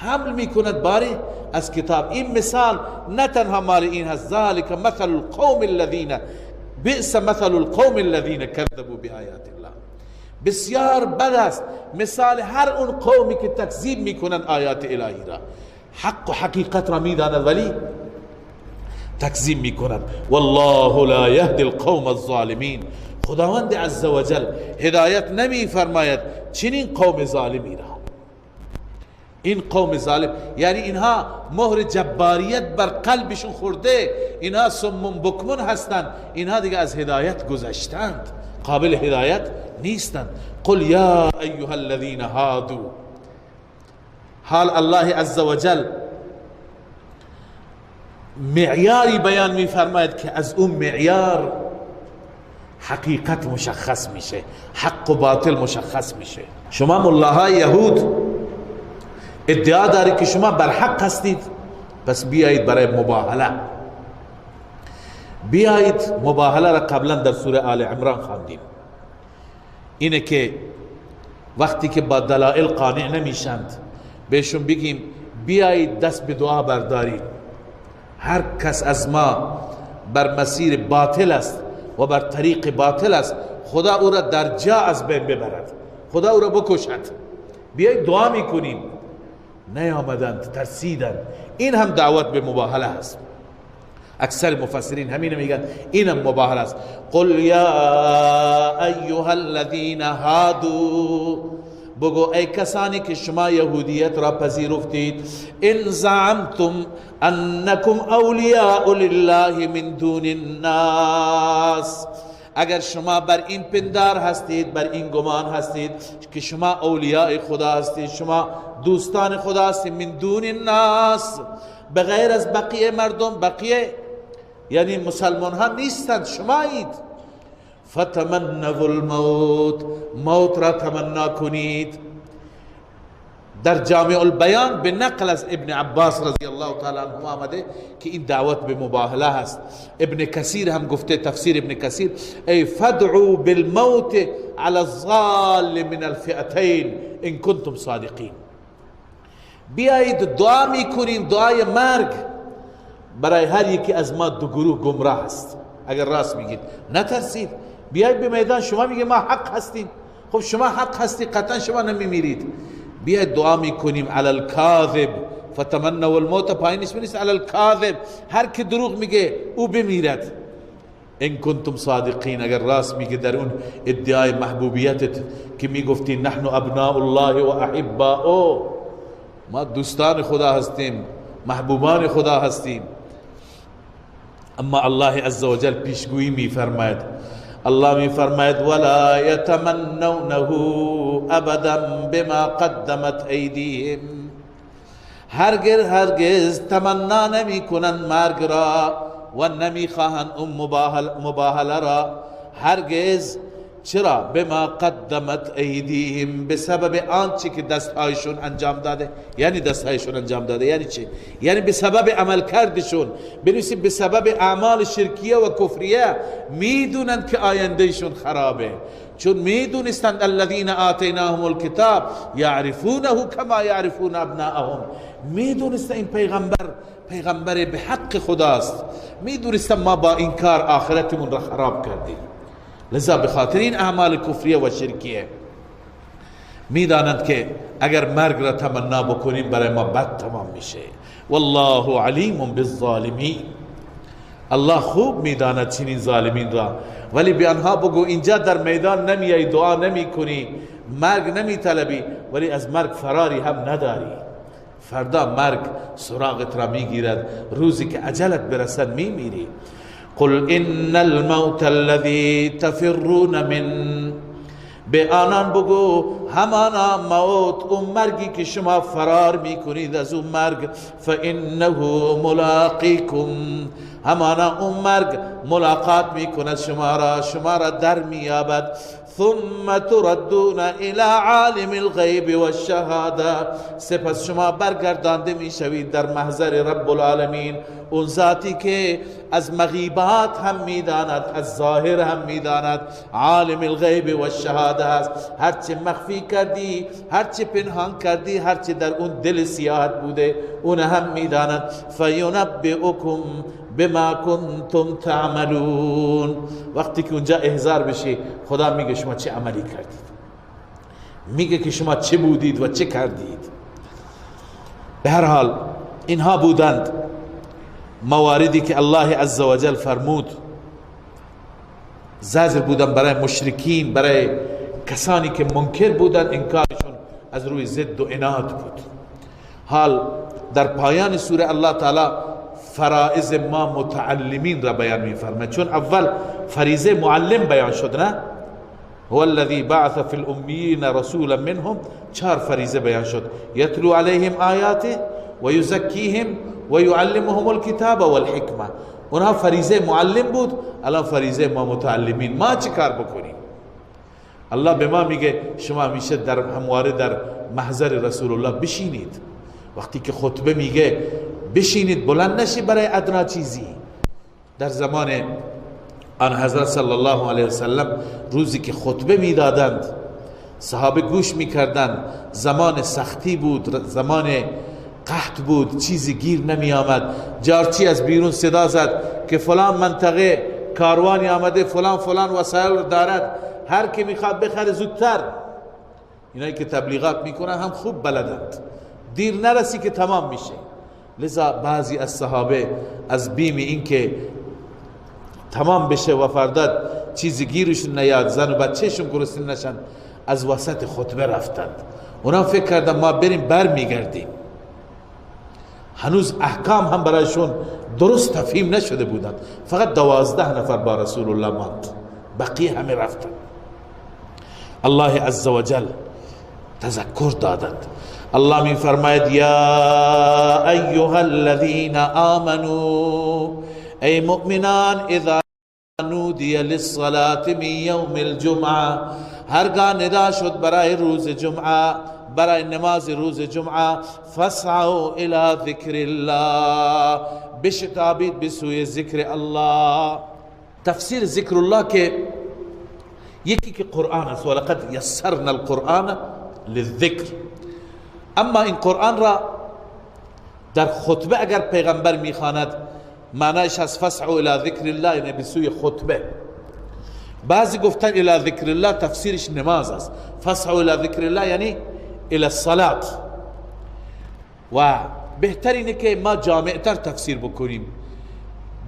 حمل میکند باری از کتاب. این مثال نه تنها مال این هست، ذالک مثل القوم الذین بئس مثل القوم الذین کذبوا بآیات الله. بسیار بد است مثال هر اون قومی که تکذیب میکنند آیات الهی را، حق و حقیقت را میداند ولی تکذیب میکنند. والله لا یهدی القوم الظالمین. خداوند عزوجل هدایت نمی فرماید چنین قوم ظالمی را. این قوم ظالم یعنی اینها مهر جباریت بر قلبشون خورده، اینها صم بکمن هستند، اینها دیگه از هدایت گذشتند، قابل هدایت نیستند. قل یا ایها الذین هادو. حال الله عزوجل معیاری بیان میفرماید که از اون معیار حقیقت مشخص میشه، حق و باطل مشخص میشه. شما ملاهای یهود ادعا دارید که شما بر حق هستید، پس بیایید برای مباهله. بیایید مباهله را قبلا در سوره آل عمران خواندیم. اینه که وقتی که با دلائل قانع نمیشند بهشون بگیم بیایید دست به دعا بردارید، هر کس از ما بر مسیر باطل است و بر طریق باطل است، خدا او را در جا از بین ببرد، خدا او را بکشد. بیایید دعا میکنیم. نیامدند، ترسیدند. این هم دعوت به مباهله است. اکثر مفسرین همین میگن اینم مباهله است. قل یا ایها الذین هادو، بگو ای کسانی که شما یهودیت را پذیرفتید، ان زعمتم انکم اولیاء لله من دون الناس، اگر شما بر این پندار هستید، بر این گمان هستید که شما اولیاء خدا هستید، شما دوستان خدا هستید، من دون الناس، بغیر از بقیه مردم، بقیه یعنی مسلمان ها نیستند، شمایید. فتمنوا الموت، موت را تمنا کنید. در جامع البیان به نقل از ابن عباس رضی الله تعالی عنه آمده که این دعوت به مباهله هست. ابن کثیر هم گفته، تفسیر ابن کثیر، ای فدعوا بالموت علی الضال من الفئتین ان کنتم صادقین. بیایید دعا میکنیم، دعای مرگ برای هر یکی از ما دو گروه گمراه است. اگر راست میگید نترسید، بیایید به میدان. شما میگه ما حق هستیم، خب شما حق هستی، قطعا شما نمیمیرید. بیایید دعا میکنیم علی الکاذب فتمنوا الموت، پایینش بنویسید علی الکاذب، هر که دروغ میگه او بمیرد. ان کنتم صادقین، اگر راست میگه در اون ادعای محبوبیتت که میگفتی نحن ابناء الله و احباؤه، ما دوستان خدا هستیم، محبوبان خدا هستیم. اما الله عزوجل پیشگویی میفرماید، الله میفرماید ولا یتمنونه ابدا بما قدمت ایدیهم، هرگز هرگز تمنا نمی کنند مرگ را و نمی خواهند اون مباهله را، هرگز. چرا؟ بما قدمت ایدیهم، به سبب آنچه که دستهایشون انجام داده. یعنی دستهایشون انجام داده یعنی چه؟ یعنی به سبب عمل کردشون، بنویسیم به سبب اعمال شرکیه و کفریه میدونند که آیندهشون خرابه، چون میدونستند الذین آتیناهم الکتاب یعرفونه کما یعرفون ابناءهم، میدونستند این پیغمبر پیغمبر به حق خداست، میدونستند ما با این کار آخرتمون را خراب کردیم، لذا به خاطر این اعمال کفریه و شرکیه میدانند که اگر مرگ را تمنا بکنیم برای ما بد تمام میشه. والله علیم بالظالمین، الله خوب میداند چنین ظالمین را. ولی به آنها بگو اینجا در میدان نمیای، دعا نمی کنی، مرگ نمی طلبی، ولی از مرگ فراری هم نداری. فردا مرگ سراغت را میگیرد، روزی که اجلت برسد میمیری. قل ان الموت الذي تفرون من، به آنان بگو همانا موت، اون مرگی که شما فرار میکنید از اون مرگ، فانه ملاقیکم، همانا اون مرگ ملاقات میکند شما را، شما را در میابد. ثم تردون الى عالم الغیب والشهاده، سپس شما برگردانده میشوید در محضر رب العالمین، اون ذاتی که از مغیبات هم میداند، از ظاهر هم میداند، عالم الغیب والشهاده است، هرچه مخفی مخفی کردی، هرچه پنهان کردی، هرچه در اون دل سیاهت بوده اون هم میداند. فینبئکم بما کنتم تعملون. وقتی که اونجا احضار بشی، خدا میگه شما چه عملی کردید، میگه که شما چه بودید و چه کردید. به هر حال اینها بودند مواردی که الله عزوجل فرمود زجر بودن برای مشرکین، برای کسانی که منکر بودند، انکارشون از روی ضد و عناد بود. حال در پایان سوره الله تعالی فرائض ما متعلمین را بیان می‌فرماید، چون اول فریضه معلم بیان شد، نه؟ هو الذي بعث في الأميين رسولا منهم، چهار فریضه بیان شد: یتلو علیهم آیاته و یزکیهم و یعلمهم الکتاب والحکمه. اونها فریضه معلم بود، الان فریضه ما متعلمین. ما چه کار بکنیم؟ الله به ما میگه شما همیشه در همواره در محضر رسول الله بشینید. وقتی که خطبه میگه بشینید، بلند نشی برای ادنا چیزی. در زمان آن حضرت صلی الله علیه وسلم روزی که خطبه میدادند، صحابه گوش میکردند. زمان سختی بود، زمان قحط بود، چیزی گیر نمی آمد. جارچی از بیرون صدا زد که فلان منطقه کاروانی آمده، فلان فلان وسایل رو دارد، هر کی میخواد بخره زودتر. اینایی که تبلیغات میکنن هم خوب بلدند، دیر نرسی که تمام میشه. لذا بعضی از صحابه از بیم اینکه تمام بشه و فردا چیزی گیرشون نیاد، زن و بچهشون گرسنه نشن، از وسط خطبه رفتند. اونا فکر کردن ما بریم بر میگردیم. هنوز احکام هم برایشون درست تفهیم نشده بودند. فقط 12 نفر با رسول الله ماند، بقیه همه رفتند. الله عزوجل تذکر دادند. الله می فرماید یا ایها الذین آمنوا، ای مؤمنان، اذا نودی للصلاة من یوم الجمعه، هرگاه ندا شد برای روز جمعه، برای نماز روز جمعه، فاسعوا الى ذکر الله، بشتابید به سوی ذکر الله. تفسیر ذکر الله که یکی که قرآن است، ولقد یسرنا القرآن للذکر. اما این قرآن را در خطبه اگر پیغمبر میخواند، معنایش از فاسعوا الى ذکر الله، یعنی به سوی خطبه. بعضی گفتن الى ذکر الله تفسیرش نماز است، فاسعوا الى ذکر الله یعنی الى الصلاة. و بهتر اینه که ما جامعتر تفسیر بکنیم،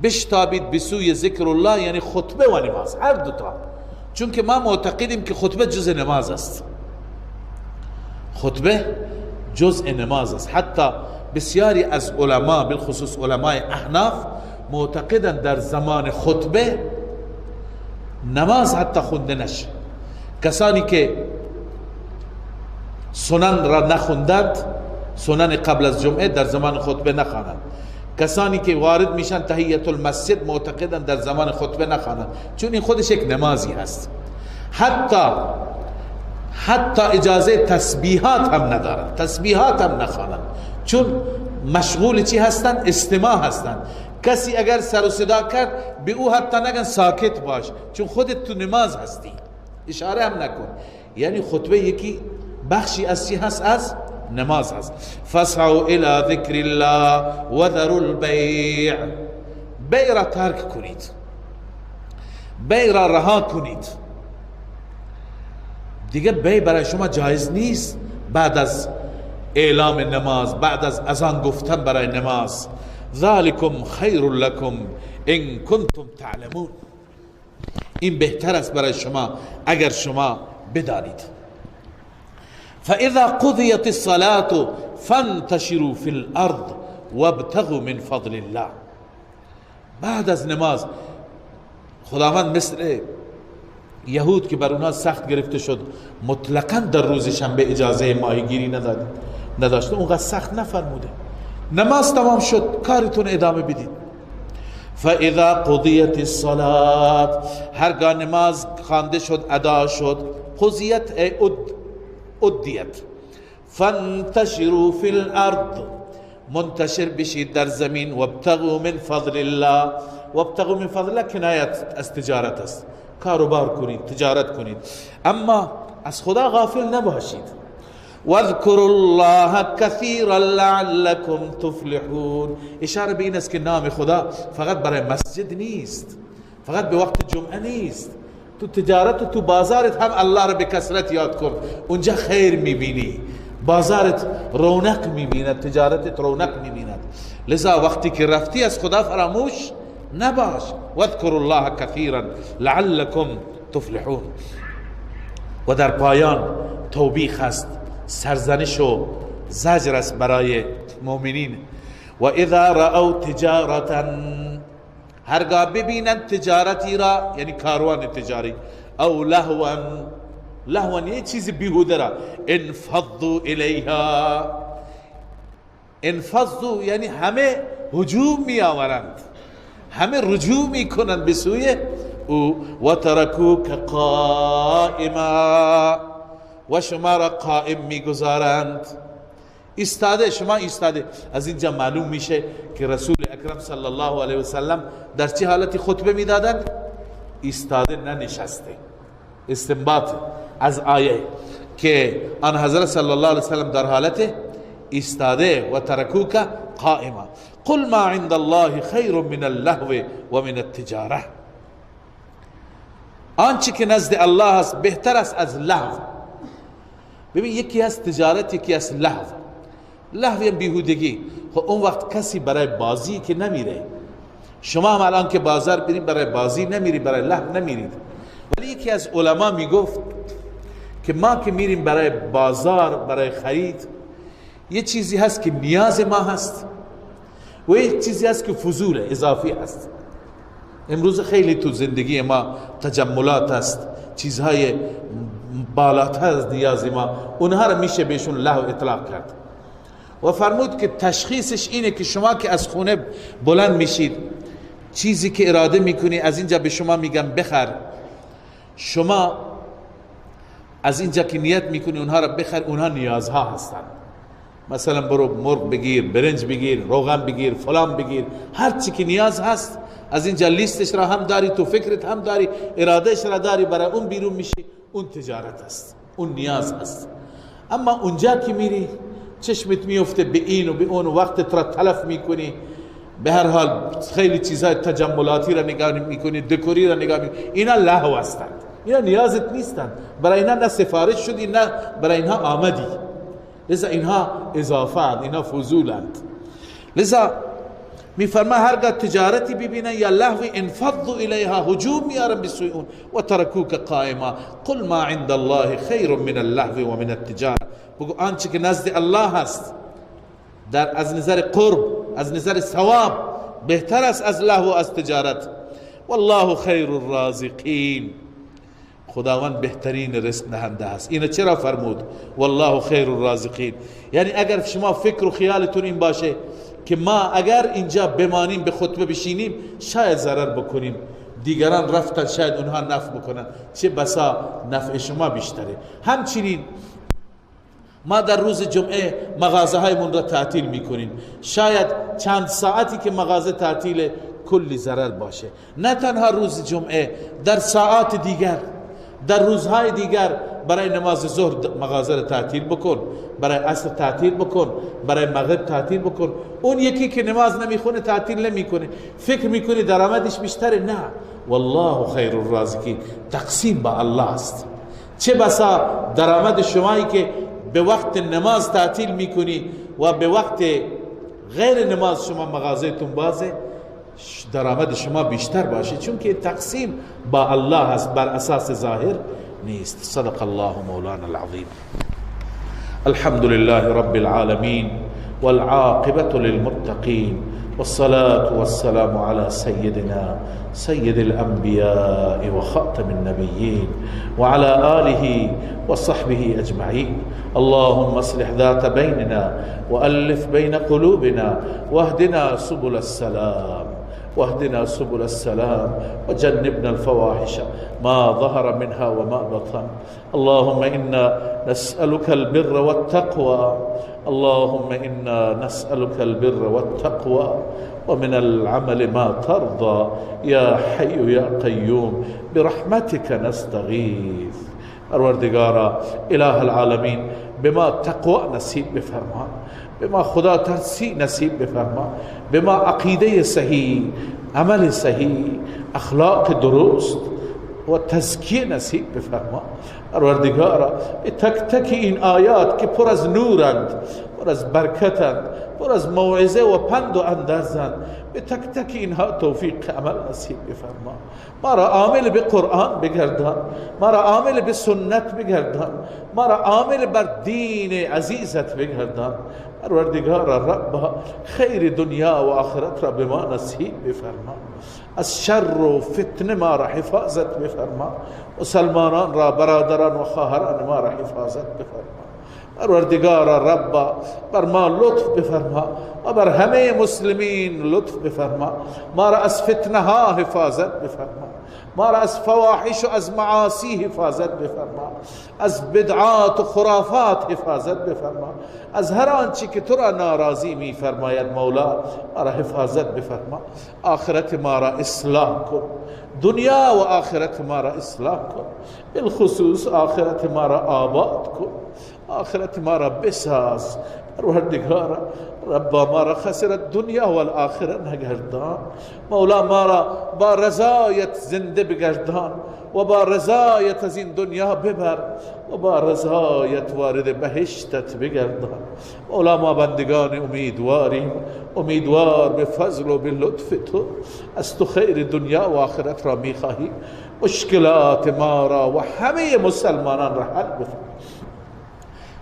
بشتابید به سوی ذکر الله یعنی خطبه و نماز، هر دوتا، چون که ما معتقدیم که خطبه جزء نماز است، خطبه جزء نماز است. حتی بسیاری از علما، بالخصوص علمای احناف، معتقدند در زمان خطبه نماز حتی خونده نشه. کسانی که سنن را نخوندند، سنن قبل از جمعه در زمان خطبه نخوانند. کسانی که وارد میشن تحیت المسجد معتقدند در زمان خطبه نخوانند، چون این خودش یک نمازی هست. حتی اجازه تسبیحات هم ندارند، تسبیحات هم نخوانند، چون مشغول چی هستند؟ استماع هستند. کسی اگر سر و صدا کرد به او حتی نگن ساکت باش، چون خودت تو نماز هستی، اشاره هم نکن. یعنی خطبه یکی بخشی از چی هست؟ از نماز هست. فاسعوا الى ذکر الله وذروا البیع. بیع را ترک کنید، بیع را رها کنید. دیگه بیع برای شما جایز نیست بعد از اعلام نماز، بعد از اذان گفتن برای نماز. ذالکم خیر لکم ان کنتم تعلمون. این بهتر است برای شما اگر شما بدانید. فاذا قضیت الصلاة فانتشروا فی الارض وابتغوا من فضل الله. بعد از نماز خداوند مثل یهود که بر اونها سخت گرفته شد، مطلقا در روز شنبه اجازه ماهیگیری نداشته، اونقدر سخت نفرموده. نماز تمام شد، کارتون ادامه بدید. فاذا قضیت الصلاة، هرگاه نماز خوانده شد، ادا شد، قضیت ای ادیت، فانتشروا فی الارض، منتشر بشید در زمین، وابتغوا من فضل الله. وابتغوا من فضل الله کنایت از تجارت است، کاروبار کنید، تجارت کنید. اما از خدا غافل نباشید. واذکروا الله کثیرا لعلکم تفلحون. اشاره به این است که نام خدا فقط برای مسجد نیست، فقط به وقت جمعه نیست. تو تجارت و تو بازارت هم الله را به کثرت یاد کن، اونجا خیر میبینی، بازارت رونق میبیند، تجارتت رونق میبیند. لذا وقتی که رفتی از خدا فراموش نباش. واذکروا الله کثیرا لعلکم تفلحون. و در پایان توبیخ است، سرزنش و زجر است برای مؤمنین. و اذا رأوا تجارتا، هرگاه ببینند تجارتی را، یعنی کاروان تجاری، او لهوا، لهوا یه چیز بیهوده را، انفضوا الیها، انفضوا یعنی همه هجوم می آورند، همه رجوع می کنند به سوی او، و ترکوک قائما، و شما را قائم میگذارند، ایستاده، شما ایستاده. از اینجا معلوم میشه که رسول اکرم صلی الله علیه و سلم در چه حالتی خطبه میدادند؟ ایستاده، ننشسته. استنباط از آیه که آن حضرت صلی الله علیه و سلم در حالت ایستاده، و ترکوک قائما. قل ما عند الله خیر من اللهو و من التجاره، آنچه که نزد الله است بهتر است از لهو. ببین یکی از تجارت، یکی از لهو. لهو یعنی بیهودگی. خب اون وقت کسی برای بازی که نمیره، شما هم الان که بازار بریم برای بازی نمیری، برای لهو نمیرید. ولی یکی از علما میگفت که ما که میریم برای بازار، برای خرید، یه چیزی هست که نیاز ما هست و یه چیزی هست که فضوله، اضافی هست. امروز خیلی تو زندگی ما تجملات هست، چیزهای بالاتر از نیاز ما، اونها را میشه بهشون لهو اطلاق کرد. و فرمود که تشخیصش اینه که شما که از خونه بلند میشید، چیزی که اراده میکنی از اینجا به شما میگم بخر، شما از اینجا که نیت میکنی اونها را بخر، اونها نیازها هستن. مثلا برو مرغ بگیر، برنج بگیر، روغن بگیر، فلان بگیر، هر چی که نیاز هست از اینجا لیستش را هم داری، تو فکرت هم داری، ارادهش را داری، برای اون بیرون میشی، اون تجارت است، اون نیاز است. اما اونجا که میری چشمت میفته به این و به اون، وقتت را تلف میکنی، به هر حال خیلی چیزهای تجملاتی را نگاه میکنی، دکوری را نگاه میکنی، اینا لهو هستند، اینا نیازت نیستند، برای اینا نه سفارش شدی نه برای اینها آمدی، لذا اینها اضافه اند، اینها فضولند. لذا میفرما هرگاه تجارتی ببینن یا لهوی، انفضوا الیها، هجوم میارن به سوی اون، و ترکوک قائما، قل ما عند الله خیر من اللهو و من التجاره. بگو آنچه که نزد الله هست در از نظر قرب، از نظر ثواب بهتر است از لهو و از تجارت. والله خیر الرازقین، خداوند بهترین رزق دهنده است. اینو چرا فرمود والله خیر الرازقین؟ یعنی اگر شما فکر و خیالتون این باشه که ما اگر اینجا بمانیم به خطبه بشینیم شاید ضرر بکنیم، دیگران رفتن شاید اونها نفع بکنن، چه بسا نفع شما بیشتره. همچنین ما در روز جمعه مغازه هایمون را تعطیل میکنیم، شاید چند ساعتی که مغازه تعطیل کلی ضرر باشه. نه تنها روز جمعه، در ساعات دیگر، در روزهای دیگر برای نماز ظهر مغازه را تعطیل بکن، برای عصر تعطیل بکن، برای مغرب تعطیل بکن. اون یکی که نماز نمیخونه تعطیل نمیکنه، فکر میکنه درآمدش بیشتره. نه، والله خیر الرازقین، تقسیم با الله است. چه بسا درآمد شمایی که به وقت نماز تعطیل میکنی و به وقت غیر نماز شما مغازهتون بازه، درآمد شما بیشتر باشه، چون که تقسیم با الله است، بر اساس ظاهر نیست. صدق الله مولانا العظیم. الحمد لله رب العالمین والعاقبة للمتقین والصلاة والسلام على سيدنا سيد الأنبياء وخاتم النبيين وعلى آله وصحبه أجمعين. اللهم اصلح ذات بيننا وألف بين قلوبنا واهدنا سبل السلام، واهدنا سبل السلام، وجنبنا الفواحش ما ظهر منها وما بطن. اللهم إنا نسألك البر والتقوى، اللهم إنا نسألك البر والتقوى ومن العمل ما ترضى يا حي يا قيوم، برحمتك نستغيث، پروردگارا اله العالمین، به ما تقوا نصیب بفرما، به ما خدا ترسی نصیب بفرما، به ما عقیده صحیح، عمل صحیح، اخلاق درست و تزکیه نصیب بفرما. پروردگارا به تک تک این آیات که پر از نورند، پر از برکتند، پر از موعظه و پند و اندرزند، به تک تک اینها توفیق عمل نصیب بفرما. ما را عامل به قرآن بگردان، ما را عامل به سنت بگردان، ما را عامل بر دین عزیزت بگردان. پروردگارا رب، خیر دنیا و آخرت را به ما نصیب بفرما، از شر و فتنه ما را حفاظت بفرما، مسلمانان را، برادران و خواهران ما را حفاظت بفرما. پروردگارا رب، بر ما لطف بفرما و بر همه مسلمین لطف بفرما، ما را از فتنه ها حفاظت بفرما، ما را از فواحش و از معاصی حفاظت بفرما، از بدعات و خرافات حفاظت بفرما، از هر آنچه که تو را ناراضی می فرماید مولا ما را حفاظت بفرما. آخرت ما را اصلاح کن، دنیا و آخرت ما را اصلاح کن، بالخصوص آخرت ما را آباد کن، آخرت ما را بساز. پروردگارا رب، ما را خسر دنیا و الآخره نگردان، مولا ما را با رضایت زنده بگردان و با رضایت از این دنیا ببر و با رضایت وارد بهشتت بگردان. مولا ما بندگان امیدواریم، امیدوار به فضل و به لطف تو، از تو خیر دنیا و آخرت را میخواهیم. مشکلات ما را و همه مسلمانان را حل بفرما.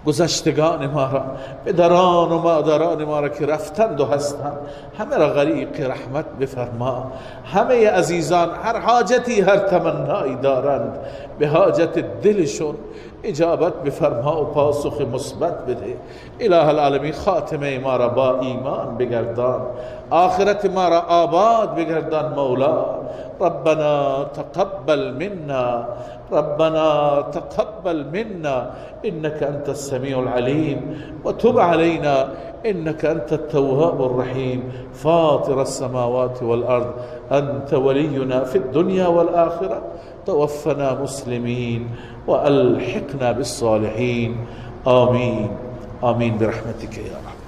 گذشتگان ما را، پدران و مادران ما را که رفتند و هستند، همه را غریق رحمت بفرما. همه عزیزان هر حاجتی، هر تمنایی دارند، به حاجت دلشون اجابت بفرما و پاسخ مثبت بده. اله العالمین، خاتمه ما را با ایمان بگردان، آخرت ما را آباد بگردان. مولا ربنا تقبل منا، ربنا تقبل منا إنك أنت السميع العليم، وتب علينا إنك أنت التواب الرحيم، فاطر السماوات والأرض، أنت ولينا في الدنيا والآخرة، توفنا مسلمين وألحقنا بالصالحين. آمين آمين برحمتك يا رب.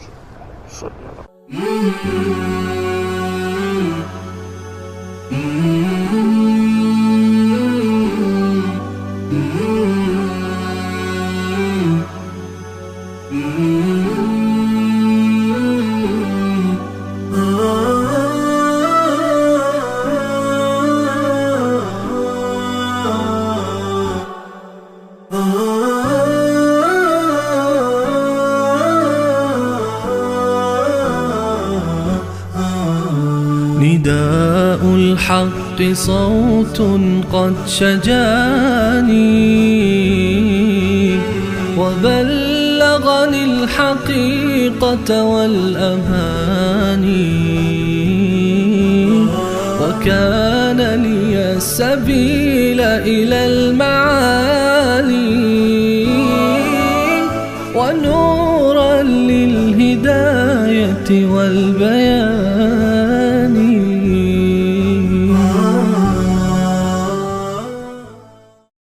نداء الحق صوت قد شجاني، وبلغني الحقيقة والأماني، وكان لي السبيل إلى المعالي، ونورا للهداية والبيان.